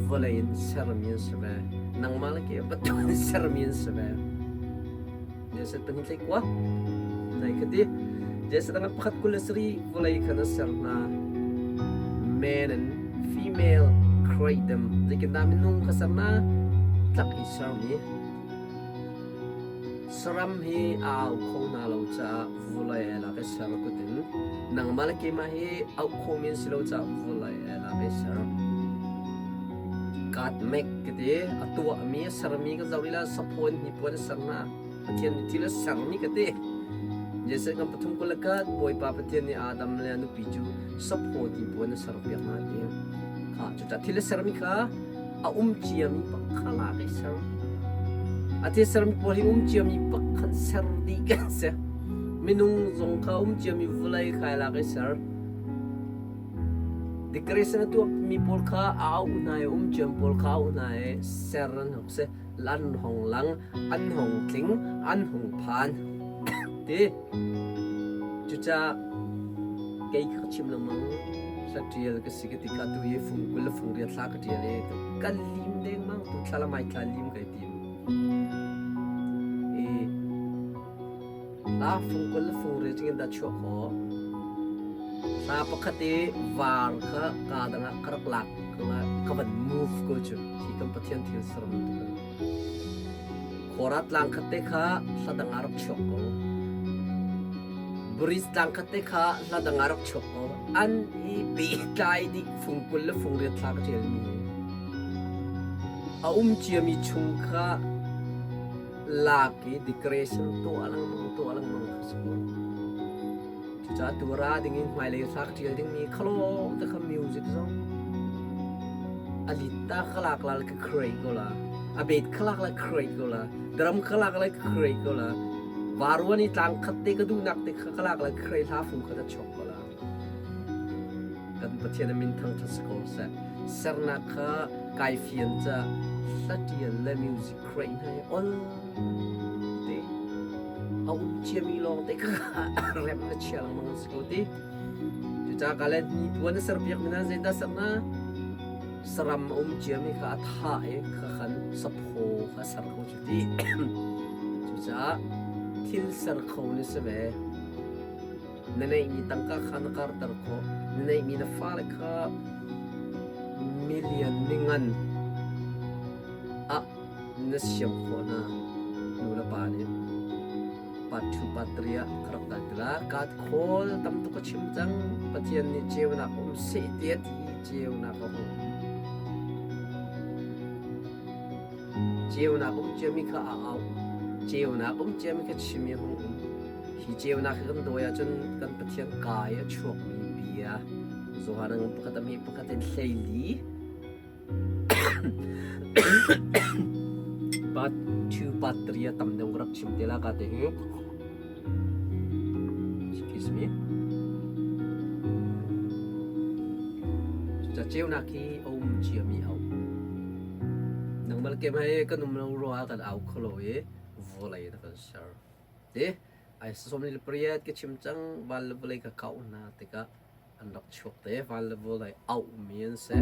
vawlei in sermi an si ve. Nangmah le ke Pathian sermi an si ve. Jesuh pahnih hlei kua nai ka ti. Jesuh dang pakhat 23 vawlei khan a ser hna. Man and female create them. Zeitindah minung kha ser hna? Tlak i sermi. Saram hi au kho hna lo caah vawlei lak i ser kutin nangmah le keimah hi auh khomi an si lo caah vawlei lak i ser. God make ka ti. A tuahmi a sermi kan zoh lila saphaw in hnipuan a ser hna. Pathian nih thil a sermi ka ti. Jesuh kan pathum kul le khat Bawipa Pathian nih Adam le a nupi cu saphaw hnipuan a serpiak hna ti. Kha cucaah thil a sermi kha a um ciami pakha lak i ser. A thil sermi pawl hi um ciami pakhan ser dih kan si. Minung zong kha um ciami vawlei khai lak i ser. Decoration a tuahmi pawl kha a auh hna i um ciam pawl kha a auh hna i ser an hung si. An hung lang, an hung tling, an hung phan. Ti. Cucaah kei kha ka chim lengmang hla ṭial ka si ka ti kha tu hi fung 20 le fung riat hla ka ṭial i kan lim dengmang tu thla le mai thla lim kai tim. I Hla fung 20 le fung riat in dah chuah khawh. Hla pakhat i var kha kaa dang ah ka rak lak ka van move ko cu hi kan Pathian thil ser bantuk in. Khora tlang khat te kha hla dang ah rak chuak ko. Bridge tlang khat te kha hla dang ah rak chuak ko. An i pehtlai dih fung 20 le fung riat thla ka ṭialmi. A um ciami chung kha lak i decoration tuah lengmang tuah lengmang kha si ko. Cucaah tu ra ding in hmailei hla ka ṭial dingmi khalawng te kha music zong a lit ta khalak la ka create ko la a bet khalak la create ko la drum khalak la create ko la varuan i tlang khat te ka duhnak te kha khalak la create hla fung khat a chuak ko la kan Pathian a min thangṭhat si ko seh. Sernak kha kai fian ca. Hlatial le music create hna hi ol te a um ciami lawng te kha rem na chia lengmang an si ko ti. Cucaah ka le hnipuan na serpiak mi na zeidah ser na saram a um ciami kha a thah i kha khan saphaw kha ser ko cu ti. Cucaah thil ser kho na si ve. Na neihmi tangka kha na karter khawh. Na neihmi na fale kha million mingan ah na siam khawh hna. Nu le pa nih part 2 part 3 ah ka rak tan ti la. Kat khawl tam tuk ka chim cang. Pathian nih ceunak um seh ti a ti ceunak a hung. Ceunak um ciami kha a au. Ceunak um ciami kha chim i hung um. Hi ceunak hi kan dawi ahcun kan Pathian kaa i a chuakmi bia Johan ang pakhat a mi pakhat in 14 part 2 part 3 a tam deuh ka rak chim te la ka te hi. Excuse me. Cuca ceunak hi a um ciami au. Nangmal kem hai kan um lo rua kan au kholo i vawlei na kan ser. Te ai 28 ka chim cang van le vawlei ka kau hna tikah an rak chuak te van le vawlei auh mi an si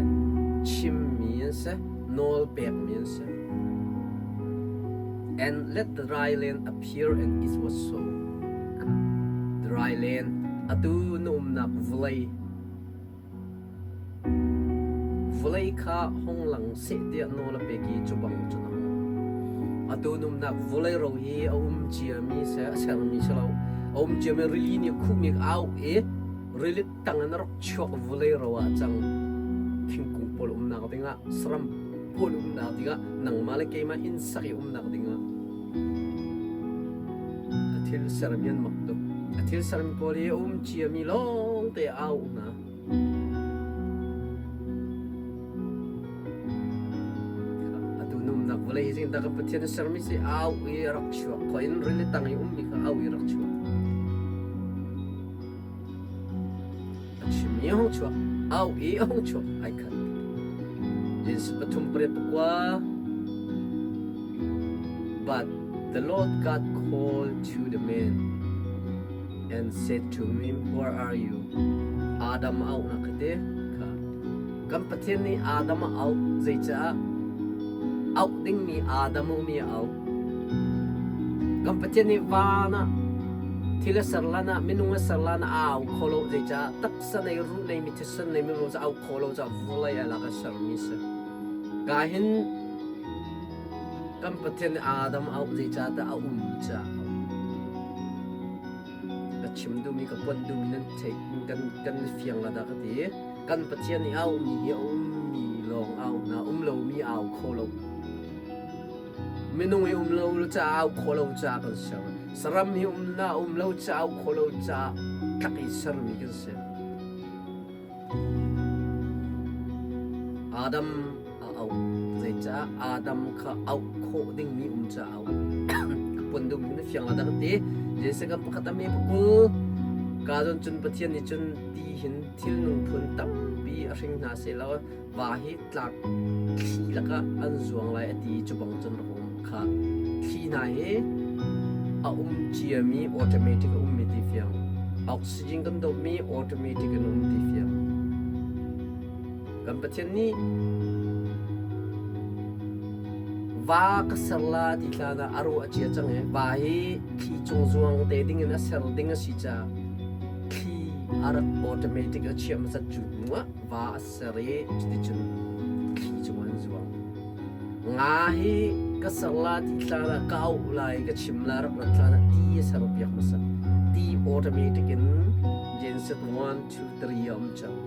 chim mi an si nawl pek mi an si. And let the dry land appear and it was so. Dry land atu na umnak vawlei Vawlei kha hung lang seh tiah nawl a pek i cu bang cun a hung. Atu numnak vawlei ro hi a um ciami seh a sermi si lo. A um ciami rili nih khuhmi a auh i rili tang in a rak chuak vawlei ro ah cang thingkung pawl umnak dingah saram pawl umnak dingah nangmah le keimah inn sak i umnak dingah a thil sermi an mak tuk. A thil sermi pawl hi a um ciami lawng te a auh hna. Atu numnak vawlei hi zingta ka Pathian a sermi si au i rak chuak kho in rili tang i ummi kha au i rak chuak. A chimmi a hung chuak, au i a hung chuak ai khat. Genesis 3:8 But the Lord God called to the man and said to him, Where are you? Adam a auhnak kha te kha kan Pathian nih Adam a auh zeicah auh dingmi Adam a ummi a auh kan Pathian nih van ah thil a ser lan ah minung a ser lan ah a au kho lo zeicah taksa nei ruh nei mi thisen nei minung cu au kho lo caah vawlei a lak a sermi si ka hin kan Pathian nih Adam a auh zeicah dah a um caah Ka chim duhmi ka pon duhmi nan theih kan kan fiang la dah ka ti. Kan Pathian nih a ummi hi a ummi lawng a um na um lomi a au kho lo. Minung hi um lo ca au kho lo ca kan ser. Saram hi um na um lo ca au kho lo ca tlak i sermi kan si. Adam a auh. Zeicah Adam kha auh khawh dingmi um ca auh. Ka pon duhmi na fiang la dah ka ti. Jesuh kan pakhat a me pakul. Ka zon cun Pathian nih cun ti hin thil nung phun tampi a hring hna seh law va hi tlak thli lakah an zuang lai a ti cu bang cun rak um kha thli hna hi a um ciami automatic a ummi ti fiang oxygen kan dawpmi automatic in um ti fiang kan Pathian nih va ka ser la ti hlan ah a ruah cia cang i va hi thli cung zuang te ding in a ser ding a si caah thli a rak automatic a chiah hmasat cu hnu ah va a ser i cuticun thli cung an zuang. Nga hi ka ser la ti hlan ah ka auh lai ka chim la rak rat hlan ah ti a ser piak hmasa. Ti automatic in genset 1 2 3 a um cang.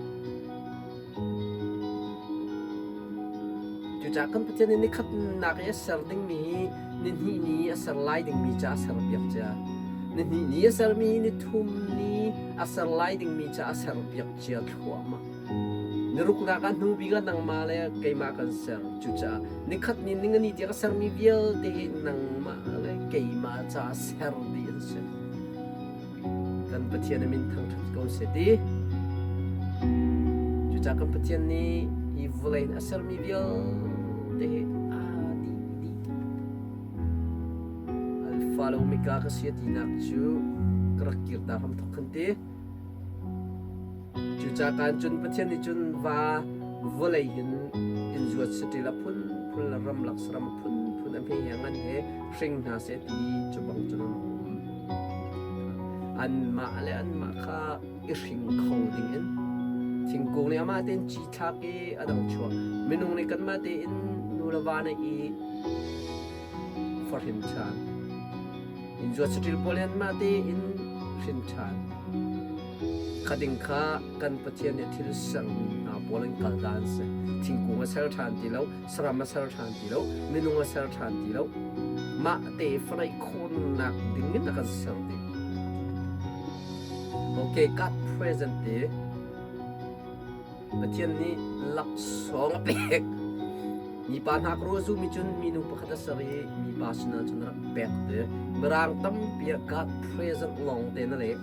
Cucaah kan Pathian nih nikhatnak i a ser dingmi hi nihnih ni a ser lai dingmi ca a ser piak cia. Nihnih ni a sermi nithum ni a ser lai dingmi ca a ser piak cia thluahmah. Niruknak ah hnu bik ah nangmah le keimah kan ser. Cucaah nikhat ni ningani tiang a sermi vialte hi nangmah le keimah ca ser dih an si. Kan Pathian a min thangṭhat ko seh ti. Cucaah kan Pathian nih hi vawlei in a sermi vialte hi Alpha le Omega ka si a tinak cu ka rak kir ta hram thok khan ti. Cucaah cun Pathian nih cun va vawlei hin in zuat saṭil a phunphun le ramlak saram a phunphun a hme he a ngan he hring hna seh ti cu bang cun an um. Anmah le anmah kha i hring kho dingin thingkung nih amah tein ci thlak i a dang chuah. Minung nih kanmah tein nu le va nih i fahrin ṭhan. Inn zuat saṭil pawl hi anmah tein hrin ṭhan. Khading kha kan Pathian nih thil sermi hna pawl an kal dan si. Thingkung a ser ṭhan ti lo, saram a ser ṭhan ti lo, minung a ser ṭhan ti lo. Mah te faraih khawhnak ding in a kan ser ding. Okay, God present te Pathian nih laksawng a pek. Mipa hna ka ruah zumi cun minu pakhat a ser i mipa sinah cun a rak pek te. Mirang tampi ah God present lawng te na leh.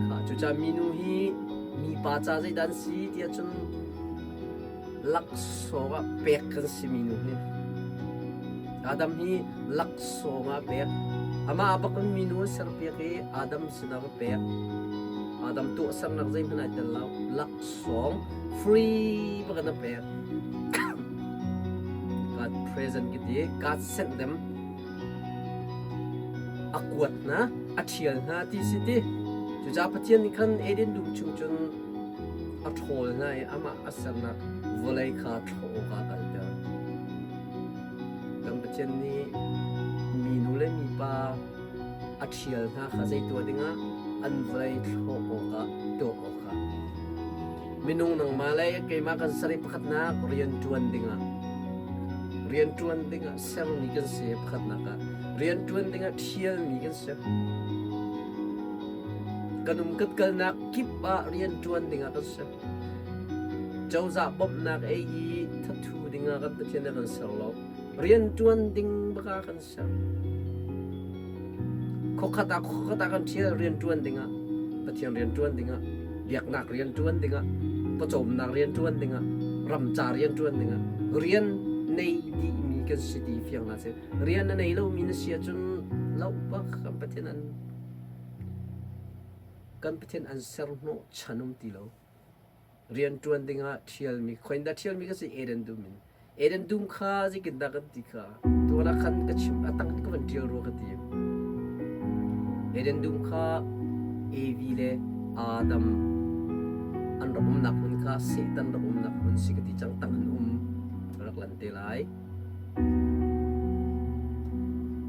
Kha cucaah minu hi mipa ca zeidah an si tiah cun laksawng ah pek kan si minu hi. Adam hi laksawng ah pek. Amah bak in minu an serpiak i Adam sinah va pek. Adam tuahsernak zeihmanh ai tel lo. Laksawng free bak in a pek. God present ki ti. God sent them. A kuat hna, a ṭhial hna ti si ti. Cucaah Pathian nih khan Eden dum chung cun a ṭhawl hna i amah a sernak vawlei kha thlawh awkah a kalter. Kan Pathian nih minu le mipa a ṭhial hna kha zei tuah dingah an vawlei thlawh awkah tuah awkah minung nangmah le keimah kan ser i pakhatnak rian ṭuan dingah rian ṭuan dingah sermi kan si pakhatnak ah rian ṭuan dingah ṭhialmi kan si. Kan um kan kalnak kip ah rian ṭuan dingah kan si. Cozah bawmhnak ei i thathu dingah kan Pathian a kan ser lo. Rian ṭuan ding baka kan ser. Khuakhat ah khuakhat ah kan ṭhial rian ṭuan dingah, Pathian rian ṭuan dingah, biaknak rian ṭuan dingah, pawcawmnak rian ṭuan dingah, ramca rian ṭuan dingah rian nei dihmi kan si ti fiang hna sih. Rian na nei lomi na si ahcun lo bak kan Pathian an kan Pathian an ser hnawh chan um ti lo. Rian ṭuan dingah ṭhialmi khoin dah ṭhialmi ka si Eden dum in. Eden dum kha zeitin dah kan ti kha tuan ah khan ka chim a tang ka van ṭial rua ka ti. Eden dum kha Evi le Adam an rak umnak hmun kha Satan rak umnak hmun si ka ti cang tang an um rak lan te lai.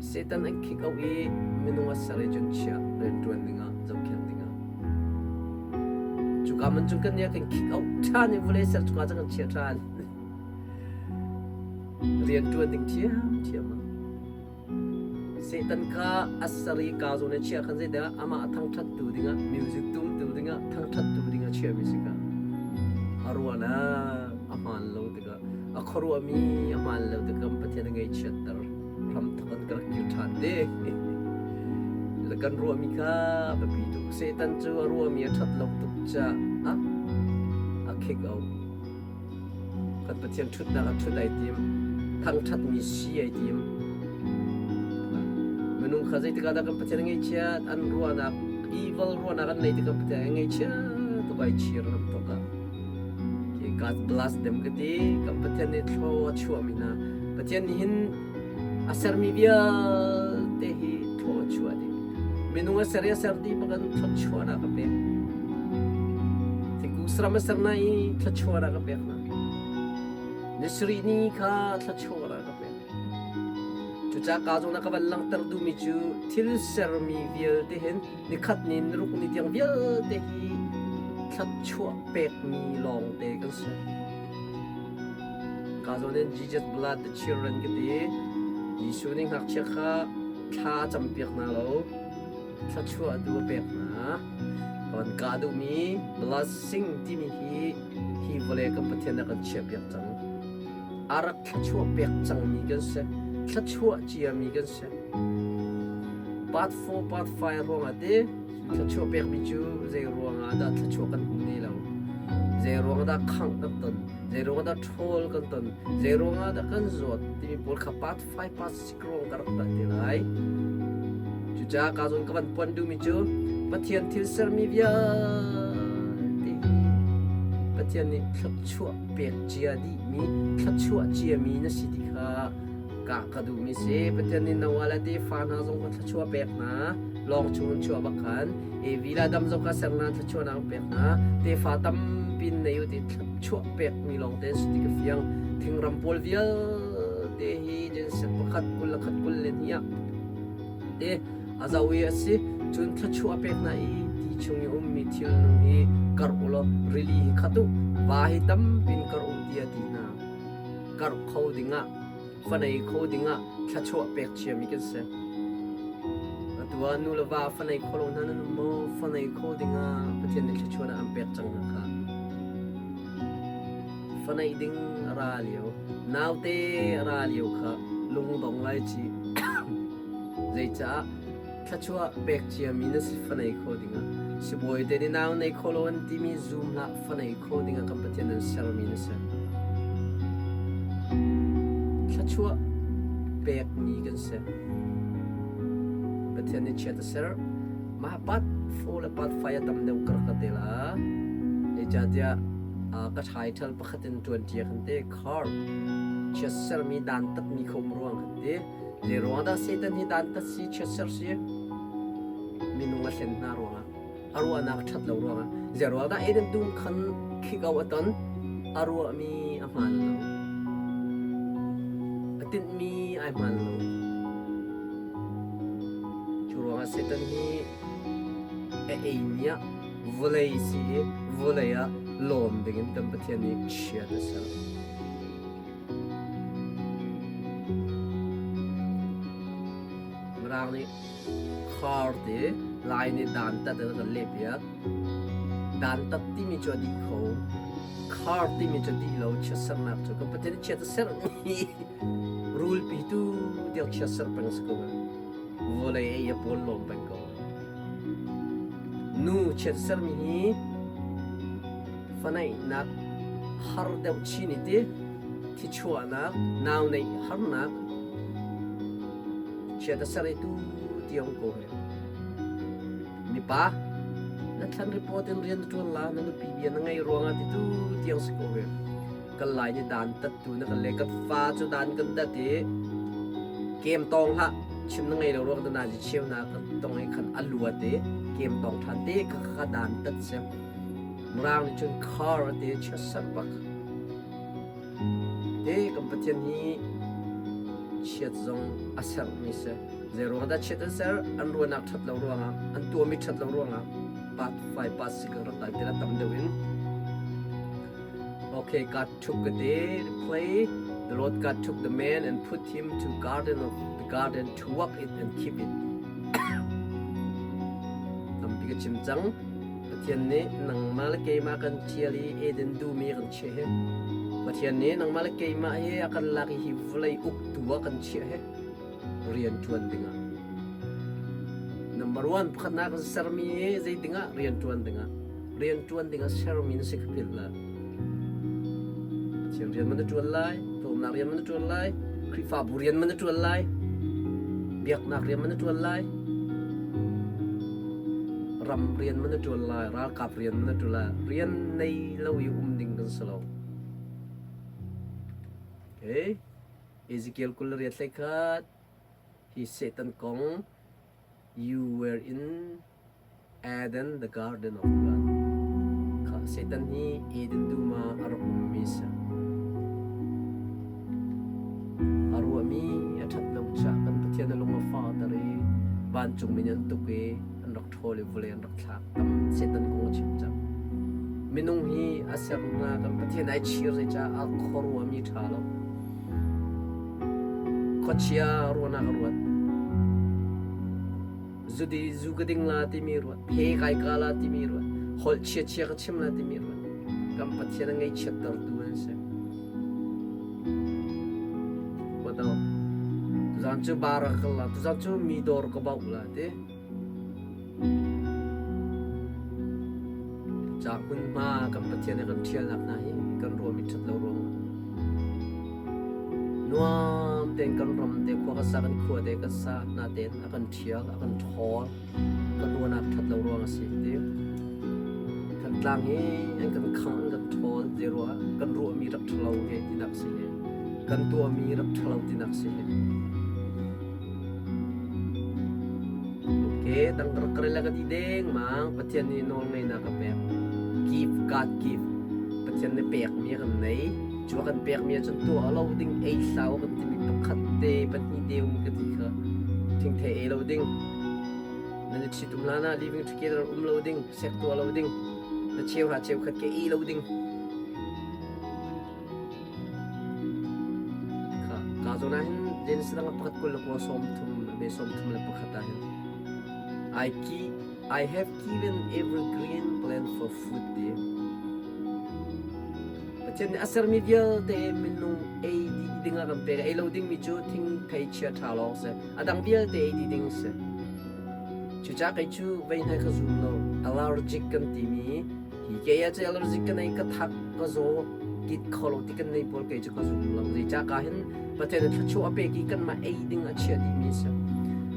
Satan an kick out i minung a ser i cun chiah rianṭuan dingah zohkhenh dingah. Cuka man cun kan nih kan kick out ṭhan i vawlei ser cuka cun kan chiah ṭhan. Rianṭuan ding ṭhiamṭhiam ah. Satan kha a ser i kaa zawn i chiah khan zeidah amah a thangṭhattu dingah music tumtu dingah thangṭhattu dingah chiahmi si kha. A ruahnak a hmaan lo tikah a khuaruahmi a hmaan lo tikah Pathian a ngaihchiatter hramthawk an ka rak kir ṭhan te. Kan ruahmi kha biapi tuk. Satan cu a ruahmi a ṭhat lo tuk caah a kick out. Kan Pathian ṭhutnak ah ṭhut ai tim. Thangṭhatmi si ai tim. Minung kha zeitik ah dah kan Pathian a ngaihchiat? An ruahnak, evil ruahnak an nei tikah Pathian a ngaihchiat tuk ai chir lam tuk ah. Okay, God bless them ka ti. Kan Pathian nih thlaw a chuahmi hna. Pathian nih hin a sermi vialte hi thlaw a chuah dih. Minung a ser i a ser dih bak in thluachuahnak a pek. Thingkung saram a ser na i thluachuahnak a pek hna. Ni sarih ni kha thluachuahnak a pek. Cucaah ka zong na ka van langhter duhmi cu thil sermi vialte hin nikhat ni niruk ni tiang vialte hi thluachuah pekmi lawngte kan si. Ka zawn in Jesus blood the children ka ti. Jesuh nih ngakchia kha thla a campiak hna lo, thluachuah tu a pek hna. Kan kah duhmi blessing timi hi hi vawlei kan Pathian a kan chiahpiak cang. A rak thluachuah pek cangmi kan si. Thluachuah ciami kan si. Part 4, part 5 ruangah te thluachuah pekmi cu zei ruangah dah thluachuah kan hmu ne lo. Zei ruangah dah khangh kan ton. Zei ruangah dah ṭhawl kan ton? Zei ruangah dah kan zawt? Timi pawl kha part 5 part 6 ruang ka rak dah te lai. Cucaah ka zawn ka van puan duhmi cu Pathian thil sermi vialte hi Pathian nih thluachuah pek cia dihmi, thluachuah ciami na si ti kha ka ka duhmi si. Pathian nih Noah le tefa hna zong kha thluachuah pek hna. Lawng chung in chuah bak khan Evi le Adam zong kha ser hna thluachuahnak an pek hna. Tefa tampi in nei u ti thluachuah pekmi lawng te si ti ka fiang. Thingram pawl vialte hi Genesis pakhat 21 22 ah te a zoh i a si. Cun thluachuah a pek hna i ti chung i ummi thil nung hi karh u law rili hi khat u, va hi tampi in karh u tiah a ti hna. Karh kho dingah fanei kho dingah thluachuah pek ciami kan si. Atu ah nu le va fanei kho lo hna nan um maw? Fanei kho dingah Pathian nih thluachuahnak an pek cang hna kha. Fanei ding a ra lio, naute a ra lio kha lungdong lai ci. Zeicah thluachuah pek ciami na si fanei kho dingah sibawi te nih nau nei kho lo an timi zum hlah fanei kho dingah kan Pathian an sermi na si. Thluachuah pekmi kan si. Pathian nih chiat a ser. Mah part 4 le part 5 a tam deuh kar ka te la. Zeicahtiah ka title pakhat in ṭuan ṭia kan te car chiat sermi dantatmi kho um ruang kan ti. Zei ruangah dah Satan hi dantat si chiatser si? Minung a hlen hna ruangah, a ruahnak a ṭhat lo ruangah. Zei ruangah dah Eden dum khan khik-au a ton? A ruahmi a hmaan lo. A tinhmi ai hmaan lo. Cu ruangah Satan hi a ei ni ah vawlei si i vawlei ah lawm dingin kan Pathian nih chiat a ser. Mirang nih khar ti Lai nih dantat in a kan lehpiak. Dantat timi cu a dih kho. Khar timi cu a dih lo chiatsernak cu kan Pathian nih chiat a sermi rulpi tu tiang chiatser peng si ko. Vawlei ei a pawl lawm peng ko. Nu chiat sermi hi fanaihnak har deuh chin i ti thichuahnak nau neih harnak chiat a ser i tu tiang ko he mipa na thlan report in rian na ṭuan la na nupi bia na ngei ruangah ti tu tiang si ko he kan lai ni dan tat tu na kan le kan fa cu dan kan tat i kem tong hlah chim na ngei lo ruang na ji cheu na kan tong i khan a luat i kem tong than te kha kha dan tat sem Mirang nih cun car a ti chiatserh bak. Te kan Pathian hi chiat zong a serhmi si. Zei ruang dah chiat an ser? An ruahnak ṭhat lo ruangah, an tuahmi ṭhat lo ruangah part 5 part 6 kan rak dai te tam deuh in. Okay, God took the day to play. The Lord God took the man and put him to garden of the garden to work it and keep it. Tampi ka chim cang. Pathian nih nangmah le keimah kan ṭhial i Eden dum i a kan chiah hi. Pathian nih nangmah le keimah hi a kan lak i hi vawlei uktu ah kan chiah hi rian ṭuan dingah. Number one, pakhatnak kan sermi hi zei dingah rian ṭuan dingah. Rian ṭuan dingah sermi na si kha philh hlah. Pathian rian man na ṭuan lai, tlawmnak rian man na ṭuan lai, Khrihfabu rian man na ṭuan lai, biaknak rian man na ṭuan lai, ram rian man na ṭuan lai, ralkap rian man na ṭuan lai. Rian nei lo i um ding kan si lo. Okay. Ezekiel 28 hi Satan kong you were in Eden, the Garden of God. Kha Satan hi Eden dum ah a rak ummi si. A ruahmi a ṭhat lo caah kan Pathian a lung a fahter i vancungmi nih an tuk i an rak ṭhawl i vawlei an rak thlak. Tam Satan kong a chim cang. Minung hi a ser hna kan Pathian ai chir zeicah a khuaruahmi ṭha lo. Khuachia ruahnak a ruat. Zudi zu ka ding la timi ruat, phe kai ka la timi ruat, holh chia chia ka chim la timi ruat. Kan Pathian a ngaihchiattertu an si. Wato, tuzan cu bar ka kal la, tuzan cu mi dawr ka bauh la ti. Ca hmunhma kan Pathian he kan ṭhialnak hna hi. Kan ruahmi ṭhat lo ruangah. Nuam tein kan ram te khua kan sa kan khua te kan sa natein a kan ṭhial a kan ṭhawl kan ruahnak ṭhat lo ruang a si ti. Thantlang hi an kan khangh an kan ṭhawl ti ruah kan ruahmi rak ṭhalo he tinak si hi. Kan tuahmi rak ṭhalo tinak si hi. Okay, tang rak ka rel ka ti dengmang. Pathian nih nawl ngeihnak a pek. Give, God give. Pathian nih pekmi a kan nei. Cu a kan pekmi ahcun tuah lo ding, ei hlah u kan timi pakhat te, pahnih te um ka ti kha. Thingthei ei lo ding. Nan i ṭhitum hlan ah living together um lo ding, sek tuah lo ding. Na cheu hra cheu khat ke ei lo ding. Kha, ka zawn ah hin Genesis dang pakhat 29 30 me 31 ah hin I, I have given every green plant for food ti. Pathian nih a sermi vialte minung ei dih ding ah kan pek. Ei lo dingmi cu thingthei chia ṭha lawng si. A dang vialte ei dih ding si. Cucaah kei cu vei hna ka zum lo. Allergic kan timi hi kei ah cu allergic ka nei ka thak ka zaw kit kho lo ti kan nei pawl kei cu ka zum lo. Zeicah ka hin Pathian nih thluachuah a pek i kanmah ei ding a chiah dihmi a si.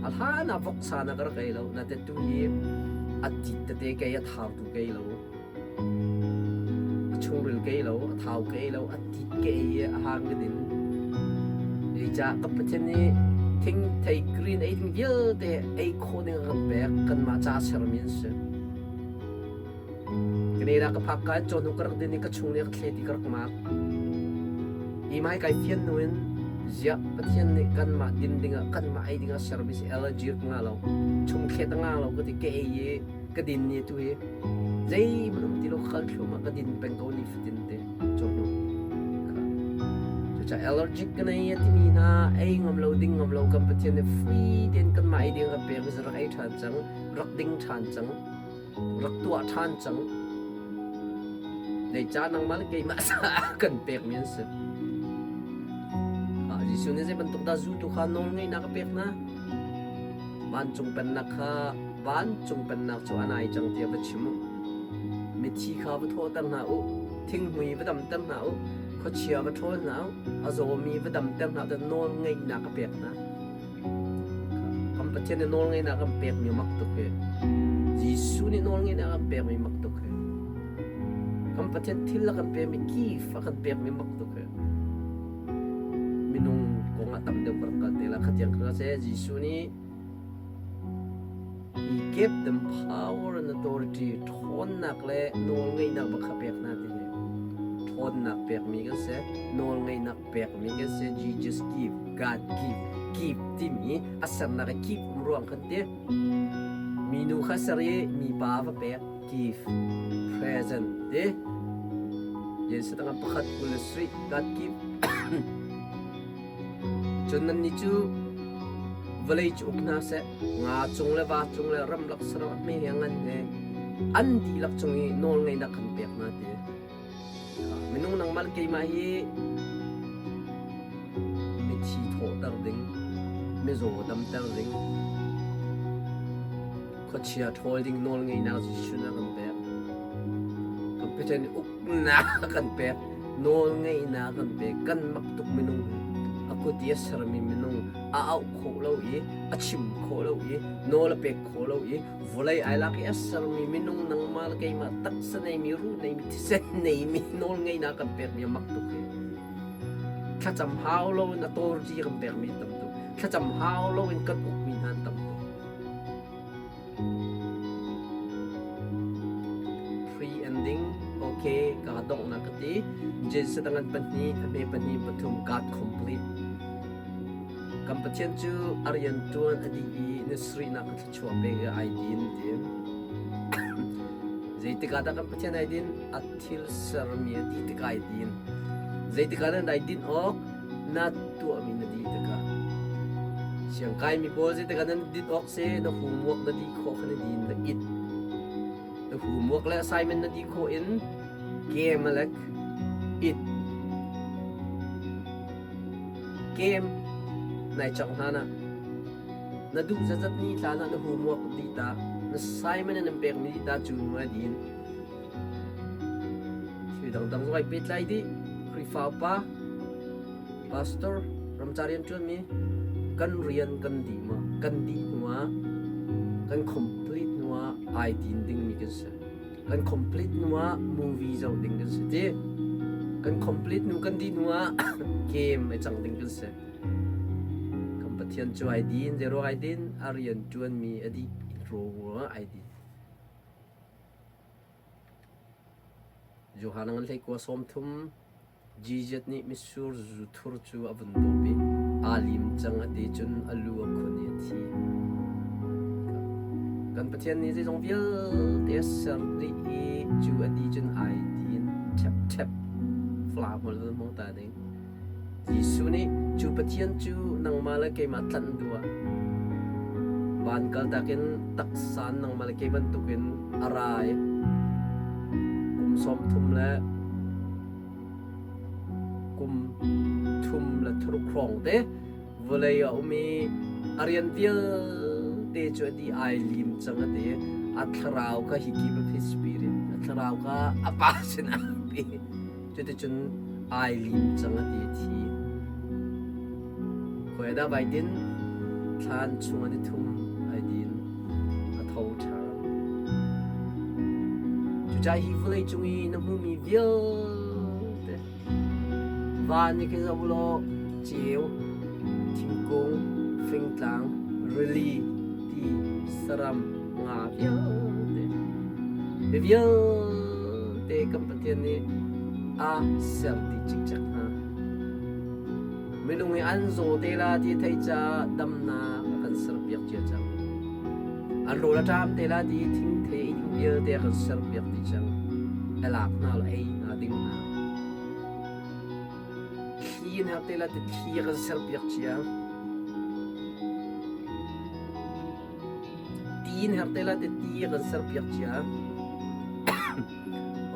A hlan ah voksa na ka rak ei lo. Na te tu hi a tit tete kei a thau tu kei lo. A chungril ka ei lo, a thau ka ei lo, a tit ka ei i a hang ka din. Zeicah ka Pathian nih thingthei green ei ding vialte ei khawh ding a kan pek. Kanmah ca sermi an si. Kaneda ka phak ka in cawhnu ka rak din i ka chung nih a ka thlet i ka rak mak. Hi mai kai fian nu in ziah Pathian nih kanmah din dingah kanmah ei dingah sermi si allergy ka ngah lo. Chung thlet a ngah lo ka ti ka ei i ka din ni tu hi zeihmanh um ti lo khal thlum ah ka din peng ko ni fatin te cawhnu. Cucaah allergic ka nei a timi hna ei ngam lo ding ngam lo kan Pathian nih free tein kanmah ei ding kan pek mi rak ei ṭhan cang rak ding ṭhan cang rak tuah ṭhan cang. Zeicah nangmah le keimah caah kan pekmi an si. Jesuh nih zei bantuk dah zu tu kha nawl ngeihnak a pek hna? Vancung pennak kha vancung pennak cu a nai cang tiah va chim u. Mithi kha va thawhter hna u, thinghmui va damter hna u, khuachia va ṭhawl hna u, a zawmi va damter hna u tiah nawl ngeihnak a pek hna. Kan Pathian nih nawlngeihnak kan pekmi mak tuk hi. Jesuh nih nawlngeihnak kan pekmi mak tuk hi. Kan Pathian thil a kan pekmi kif a kan pekmi mak tuk hi. Minung kong ah tam deuh ka rak kal te la khatiang kha se Jesuh nih He gave them power and authority ṭhawnnak le nawlngeihnak bak kha pek hna ti hi. Ṭhawnnak pekmi kan si, nawlngeihnak pekmi kan si. Jesus give, God give, give timi a sernak i give um ruang khan ti. Minu kha ser i mipa va pek, give, present ti. Jesuh tangah pakhat 23 God give. Cun nannih cu vawlei cu uk hna seh, nga cung le va cung le ramlak saram a hme he a ngan he an dihlak cung i nawlngeihnak kan pek hna ti. Minung nangmah le keimah hi mithi thawhter ding, mizaw damter ding, khuachia ṭhawl ding nawlngeihnak Jesuh nih a kan pek. Kan Pathian nih uknak a kan pek, nawlngeihnak a kan pek. Kan mak tuk minung hi. A kut i a sermi minung a auh khawh lo i, a chim khawh lo i, nawl a pek khawh lo i, vawlei ai lak i a sermi minung nangmah le keimah taksa neimi, ruh neimi, thisen neimi nawlngeihnak a kan pekmi a mak tuk hi. Thlacam hau loin a tawrci a kan pekmi an tam tuk. Thlacam hau loin kan ukmi hna an tam tuk. Pre-ending okay ka donghnak ka ti. Genesis tangan pahnih a hme pahnih pathum God complete. Kan Pathian cu a rian ṭuan a dih i na sarihnak ka thluachuah pek i ai din ti. Zeitik ah dah kan Pathian ai din? A thil sermi a dih tikah ai din. Zeitik ah dah ai din awk? Na tuahmi na dih tikah. Siangkaimi pawl zeitik ah nan din awk si? Na homework na dih khawh kha na din na it. Na homework le assignment na dih khawh in game alek it. Game nai cawk hlan ah na duh zatzat ni hlan ah na homework dih ta, na assignment an pekmi dih ta cu nu a din. Thil Midangdang zong ai pehtlai dih. Khrihfa upa, pastor, ramca rianṭuanmi kan rian kan dih maw? Kan dih hnuah kan complete hnuah ai din dingmi kan si. Kan complete hnuah movie zoh ding kan si ti. Kan complete hnu kan dih hnuah game ai cang ding kan si. Kan Pathian cu ai din, zei ai din, a rian ṭuanmi a dih ruangah ai din. Johan ngan hlei kua sawm thum Jesus nih mitsur zu thur cu a vun dawp i aa lim cang a ti cun a lu a khun i a thi. Kan Pathian nih zeizong vialte a ser dih i cu a ti cun ai din ṭhepṭhep fla hmul hmang ta ding. Jesuh nih cu Pathian cu nangmah le keimah tlanh duh ah van kaltak in taksa nangmah le kei bantukin a ra i kum 30 le kum thum le thuruk hrawng te vawlei a um i a rian vialte cu a dih ai lim cang a ti. A thlarau kha he give up his spirit. A thlarau kha a pa sinah a pe. Cuticun ai lim cang a ti thi. Khawi dah vai din? Thlan chung an i thum ai din. A tho ṭhar. Cucaah hi vawlei cung i na hmuhmi vialte van i khi zoh law ceu, thingkung, fingtlang, rili, ti, saram, nga vialte mi vialte kan Pathian nih a ser dih cikcek hna. Minung hi an zaw te la ti thei caah damnak a kan serpiak cia cang. An rawl a ṭam te la ti thingthei ei ding vialte a kan serpiak dih cang. A lak hna lo ei hna ding hna. Thli in her te la ti thli a kan serpiak cia. Ti in her te la ti ti a kan serpiak cia.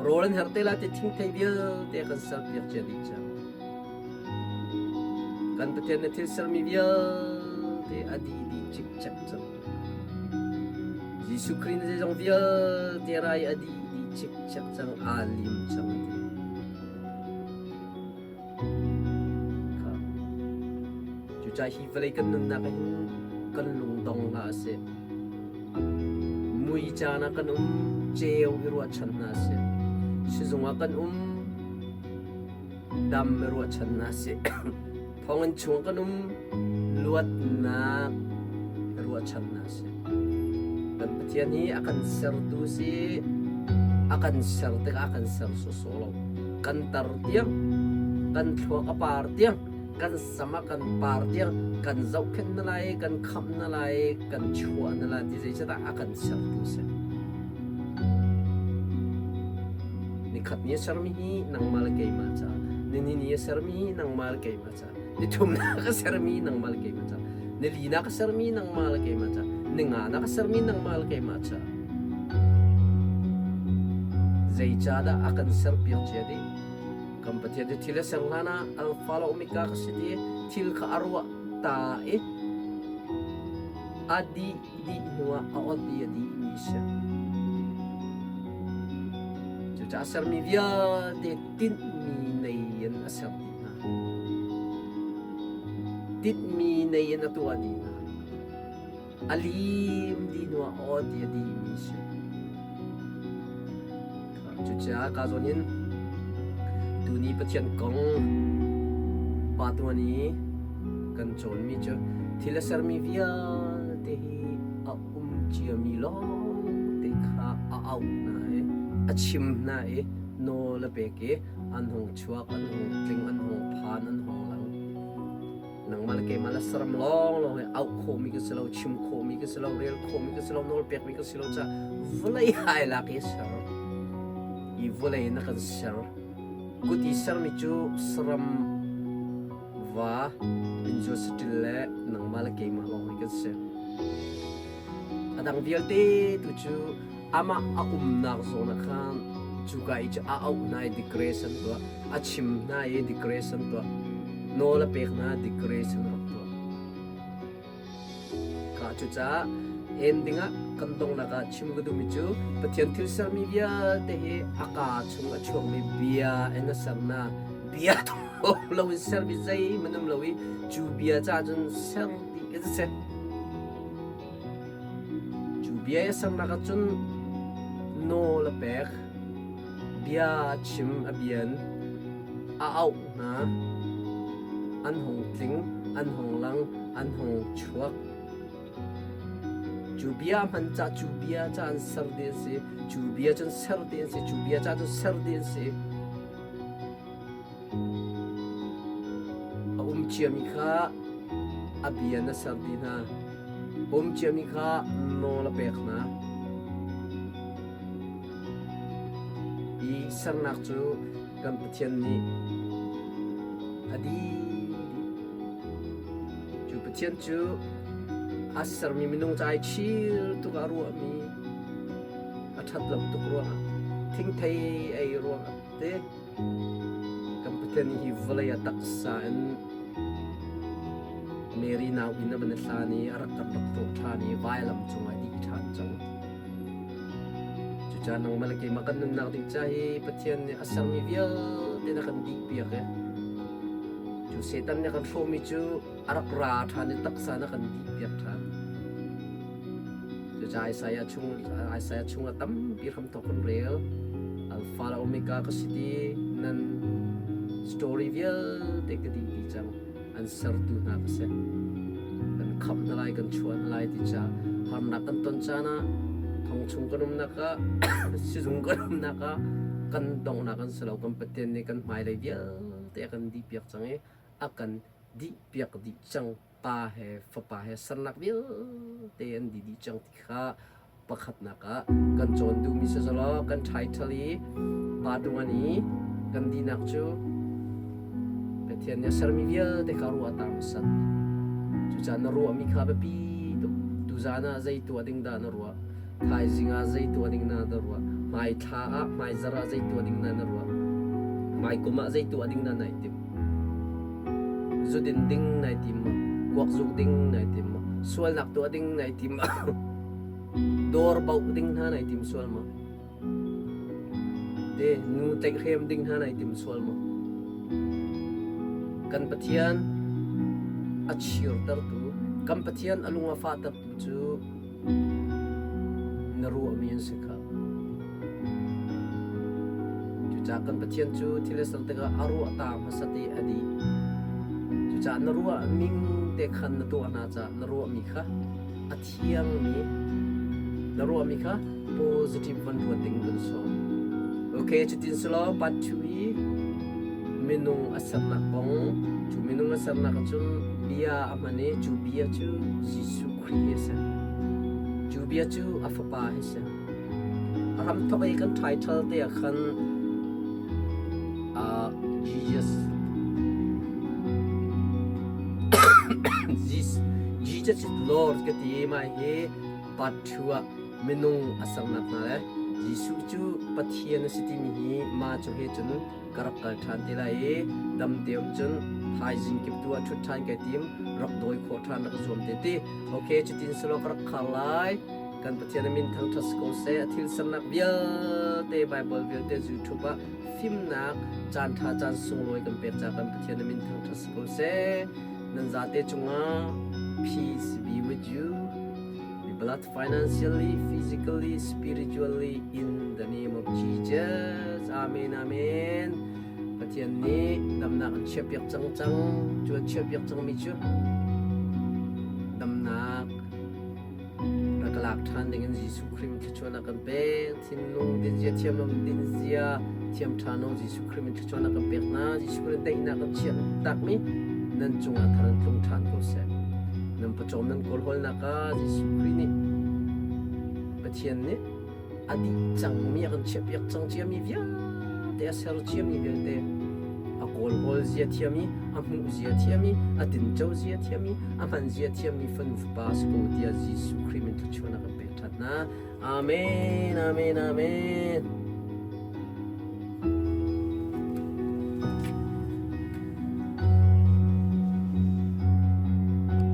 Rawl an herh te la ti thingthei vialte a kan serpiak cia dih cang. Kan Pathian na thil sermi vialte a dih dih cikcek cang. Jesuh Khrih na zeizong vialte rai a dih dih cikcek cang, aa lim cang a ti. Kha. Cucaah hi vawlei kan nunnak ah hin kan lungdong hlah sih. Mui caan ah kan um, ceu i ruahchan hna sih. Sizung ah kan um, dam i ruahchan hna sih. Thonginn chung kan um, luatnak i ruahchan hna sih. Kan Pathian hi a kan sertu si, a kan ser tikah a kan ser sawsawh lo. Kan tar tiang, kan thluak a par tiang, kan sam a kan par tiang kan zohkhenh na lai, kan khamh na lai, kan chuah na lai ti zeicahdah a kan sertu si. Nikhat ni a sermi hi nangmah le keimah ca, nini ni a sermi hi nangmah le keimah ca, nithumnak a sermi nangmah le keimah ca, nilinak a sermi nangmah le keimah ca, ninganak a sermi nangmah le keimah ca. Zeicahdah a kan serpiak cia dih? Kan Pathian cu thil a ser hlan ah Alpha le Omega ka si ti thil kha a ruah ta i a dih dih hnuah a ot i a dihmi a si. Cucaah sermi vialte tinhmi nei in a ser dih hna. Tinhmi nei in a tuah dih hna. A lim dih hnuah a ot i a dihmi a si. Cucaah ka zawn in tuni Pathian kong pa tuan i kan cawnmi cu thil a sermi vialte hi a um ciami lawngte kha a auh hna i a chim hna i nawl a pek i an hung chuak, an hung tling, an hung phan, an hung lang. Nangmah le keimah le saram lawnglawng hi auh khawhmi kan si lo, chim khawhmi kan si lo, rel khawhmi kan si lo, nawl pekmi kan si lo caah vawlei hai lak i ser. Hi vawlei in a kan ser. Kut i sermi cu saram va, innzuat saṭil le nangmah le keimah lawng hi kan si. A dang vialte tu cu amah a umnak zawn ah khan cuka i cu a auh hna i declaration tuah, a chim hna i declaration tuah, nawl a pek hna declaration rak tuah. Ka cucaah Ending ah kan donghnak ah chim ka duhmi cu Pathian thil sermi vialte hi a kaa chung a chuakmi bia in a serna bia thawng lo in sermi zeihmanh um lo i cu bia caah cun ser dih kan si. Cu bia i a sernak ah cun nawl a pek, bia a chim, a bian a auh hna, an hung tling, an hung lang, an hung chuak. Cu bia hman cah cu bia ca an ser ti an si. Cu bia cun ser ti an si. Cu bia ca cun ser ti an si. A um ciami kha a bia na ser ti hna. Um ciami kha nawl a pek hna. I sernak cu kan Pathian nih a dih dih. Cu Pathian cu a sermi minung ca i chil tuk ah a ruahmi a ṭhat lo tuk ruangah thingthei ei ruangah te kan Pathian nih hi vawlei ah taksa in Mary nau inn a van i hlan i a rak kan rak tlawh ṭhan i vailam cungah a dih ṭhan cang. Cucaah nangmah le keimah kan nunnak ding ca hi Pathian nih a sermi vialte na kan dihpiak i cu Satan nih a kan hrawhmi cu a rak ra ṭhan i taksa na kan dihpiak ṭhan. Cucaah Isaiah chung Isaiah chungah tampi hramthawk kan rel. Alpha le Omega ka si ti nan story vialte ka dih dih cang. An sertu hna ka si. Kan khamh hna lai, kan chuah hna lai ti caah harnak kan ton caan ah thong chung kan umnak ah sizung kan umnak ah kan donghnak an si lo. Kan Pathian nih kan hmailei vialte a kan dihpiak cang i a kan dihpiak dih cang. Pa he Fapa he sernak vialte an dih dih cang ti kha pakhatnak ah kan cawn duhmi si law kan title i part 1 i kan dinak cu Pathian nih a sermi vialte kha ruah ta hmasat. Cucaah na ruahmi kha biapi tuk. Tuzaan ah zei tuah ding dah na ruah? Thaizing ah zei tuah ding na na ruah? Hmai thla ah, hmai zarh ah zei tuah ding na na ruah? Hmai kum ah zei tuah ding na nai tim? Zu din ding nai tim maw? Kuak zuk ding nai tim maw? Sualnak tuah ding nai tim maw? Dawr bauh ding hna nai tim sual maw? Te nu tlaihhrem ding hna nai tim sual maw? Kan Pathian a chirtertu, kan Pathian a lung a fahtertu cu na ruahmi an si kha. Cucaah kan Pathian cu thil a ser tikah a ruah ta hmasa te a dih. Cucaah na ruah ning te khan na tuah hna caah na ruahmi kha a thiangmi na ruahmi kha positive van ruat ding kan sawm. Okay, cutin selaw part 2 i minung a sernak kong cu minung a sernak ahcun bia a hman i cu bia cu Jesuh Khrih hi a si. Cu bia cu a fapa hi a si. A hramthawk i kan title te ah khan Jesus Jesus is Lord ka ti mah hi part 2 ah minung a sernak hna le Jesuh cu Pathian a si timi hi mah cu he cun ka rak kal ṭhan te lai i dam te um cun thaizing kip tu ah ṭhut ṭhan kai tim rak dawi khawh ṭhan rak zuam te ti okay cutin selaw ka rak khar lai kan Pathian a min thangṭhat si ko seh a thil sernak vialte Bible vialte YouTube ah fimnak caan ṭha caan sunglawi kan pek ca kan Pathian a min thangṭhat si ko seh nan zate cungah peace be with you Be blessed financially, physically, spiritually in the name of Jesus. Amen, amen. Pathian nih damnak an chiahpiak cang cang. Cu an chiahpiak cangmi cu damnak rak lak ṭhan dingin Jesuh Khrih min thluachuahnak kan pek. Thinlung dinzia thiam lo dinzia thiam ṭhan lo Jesuh Khrih min thluachuahnak kan pek hna. Jesuh Khrih daihnak kan chiah takmi nan cungah thar an tlung ṭhan ko seh. Nan pawcawm nan kawlhawlnak ah Jesuh Khrih nih Pathian nih a dih cangmi a kan chiahpiak cang ciami vialte a ser ciami vialte a kawlhawl zia thiam i a hmuh zia thiam i a tinco zia thiam i a hman zia thiammi fanu fapa si ko tiah Jesuh Khrih min thluachuahnak kan pek ṭhan hna. Amen, amen, amen.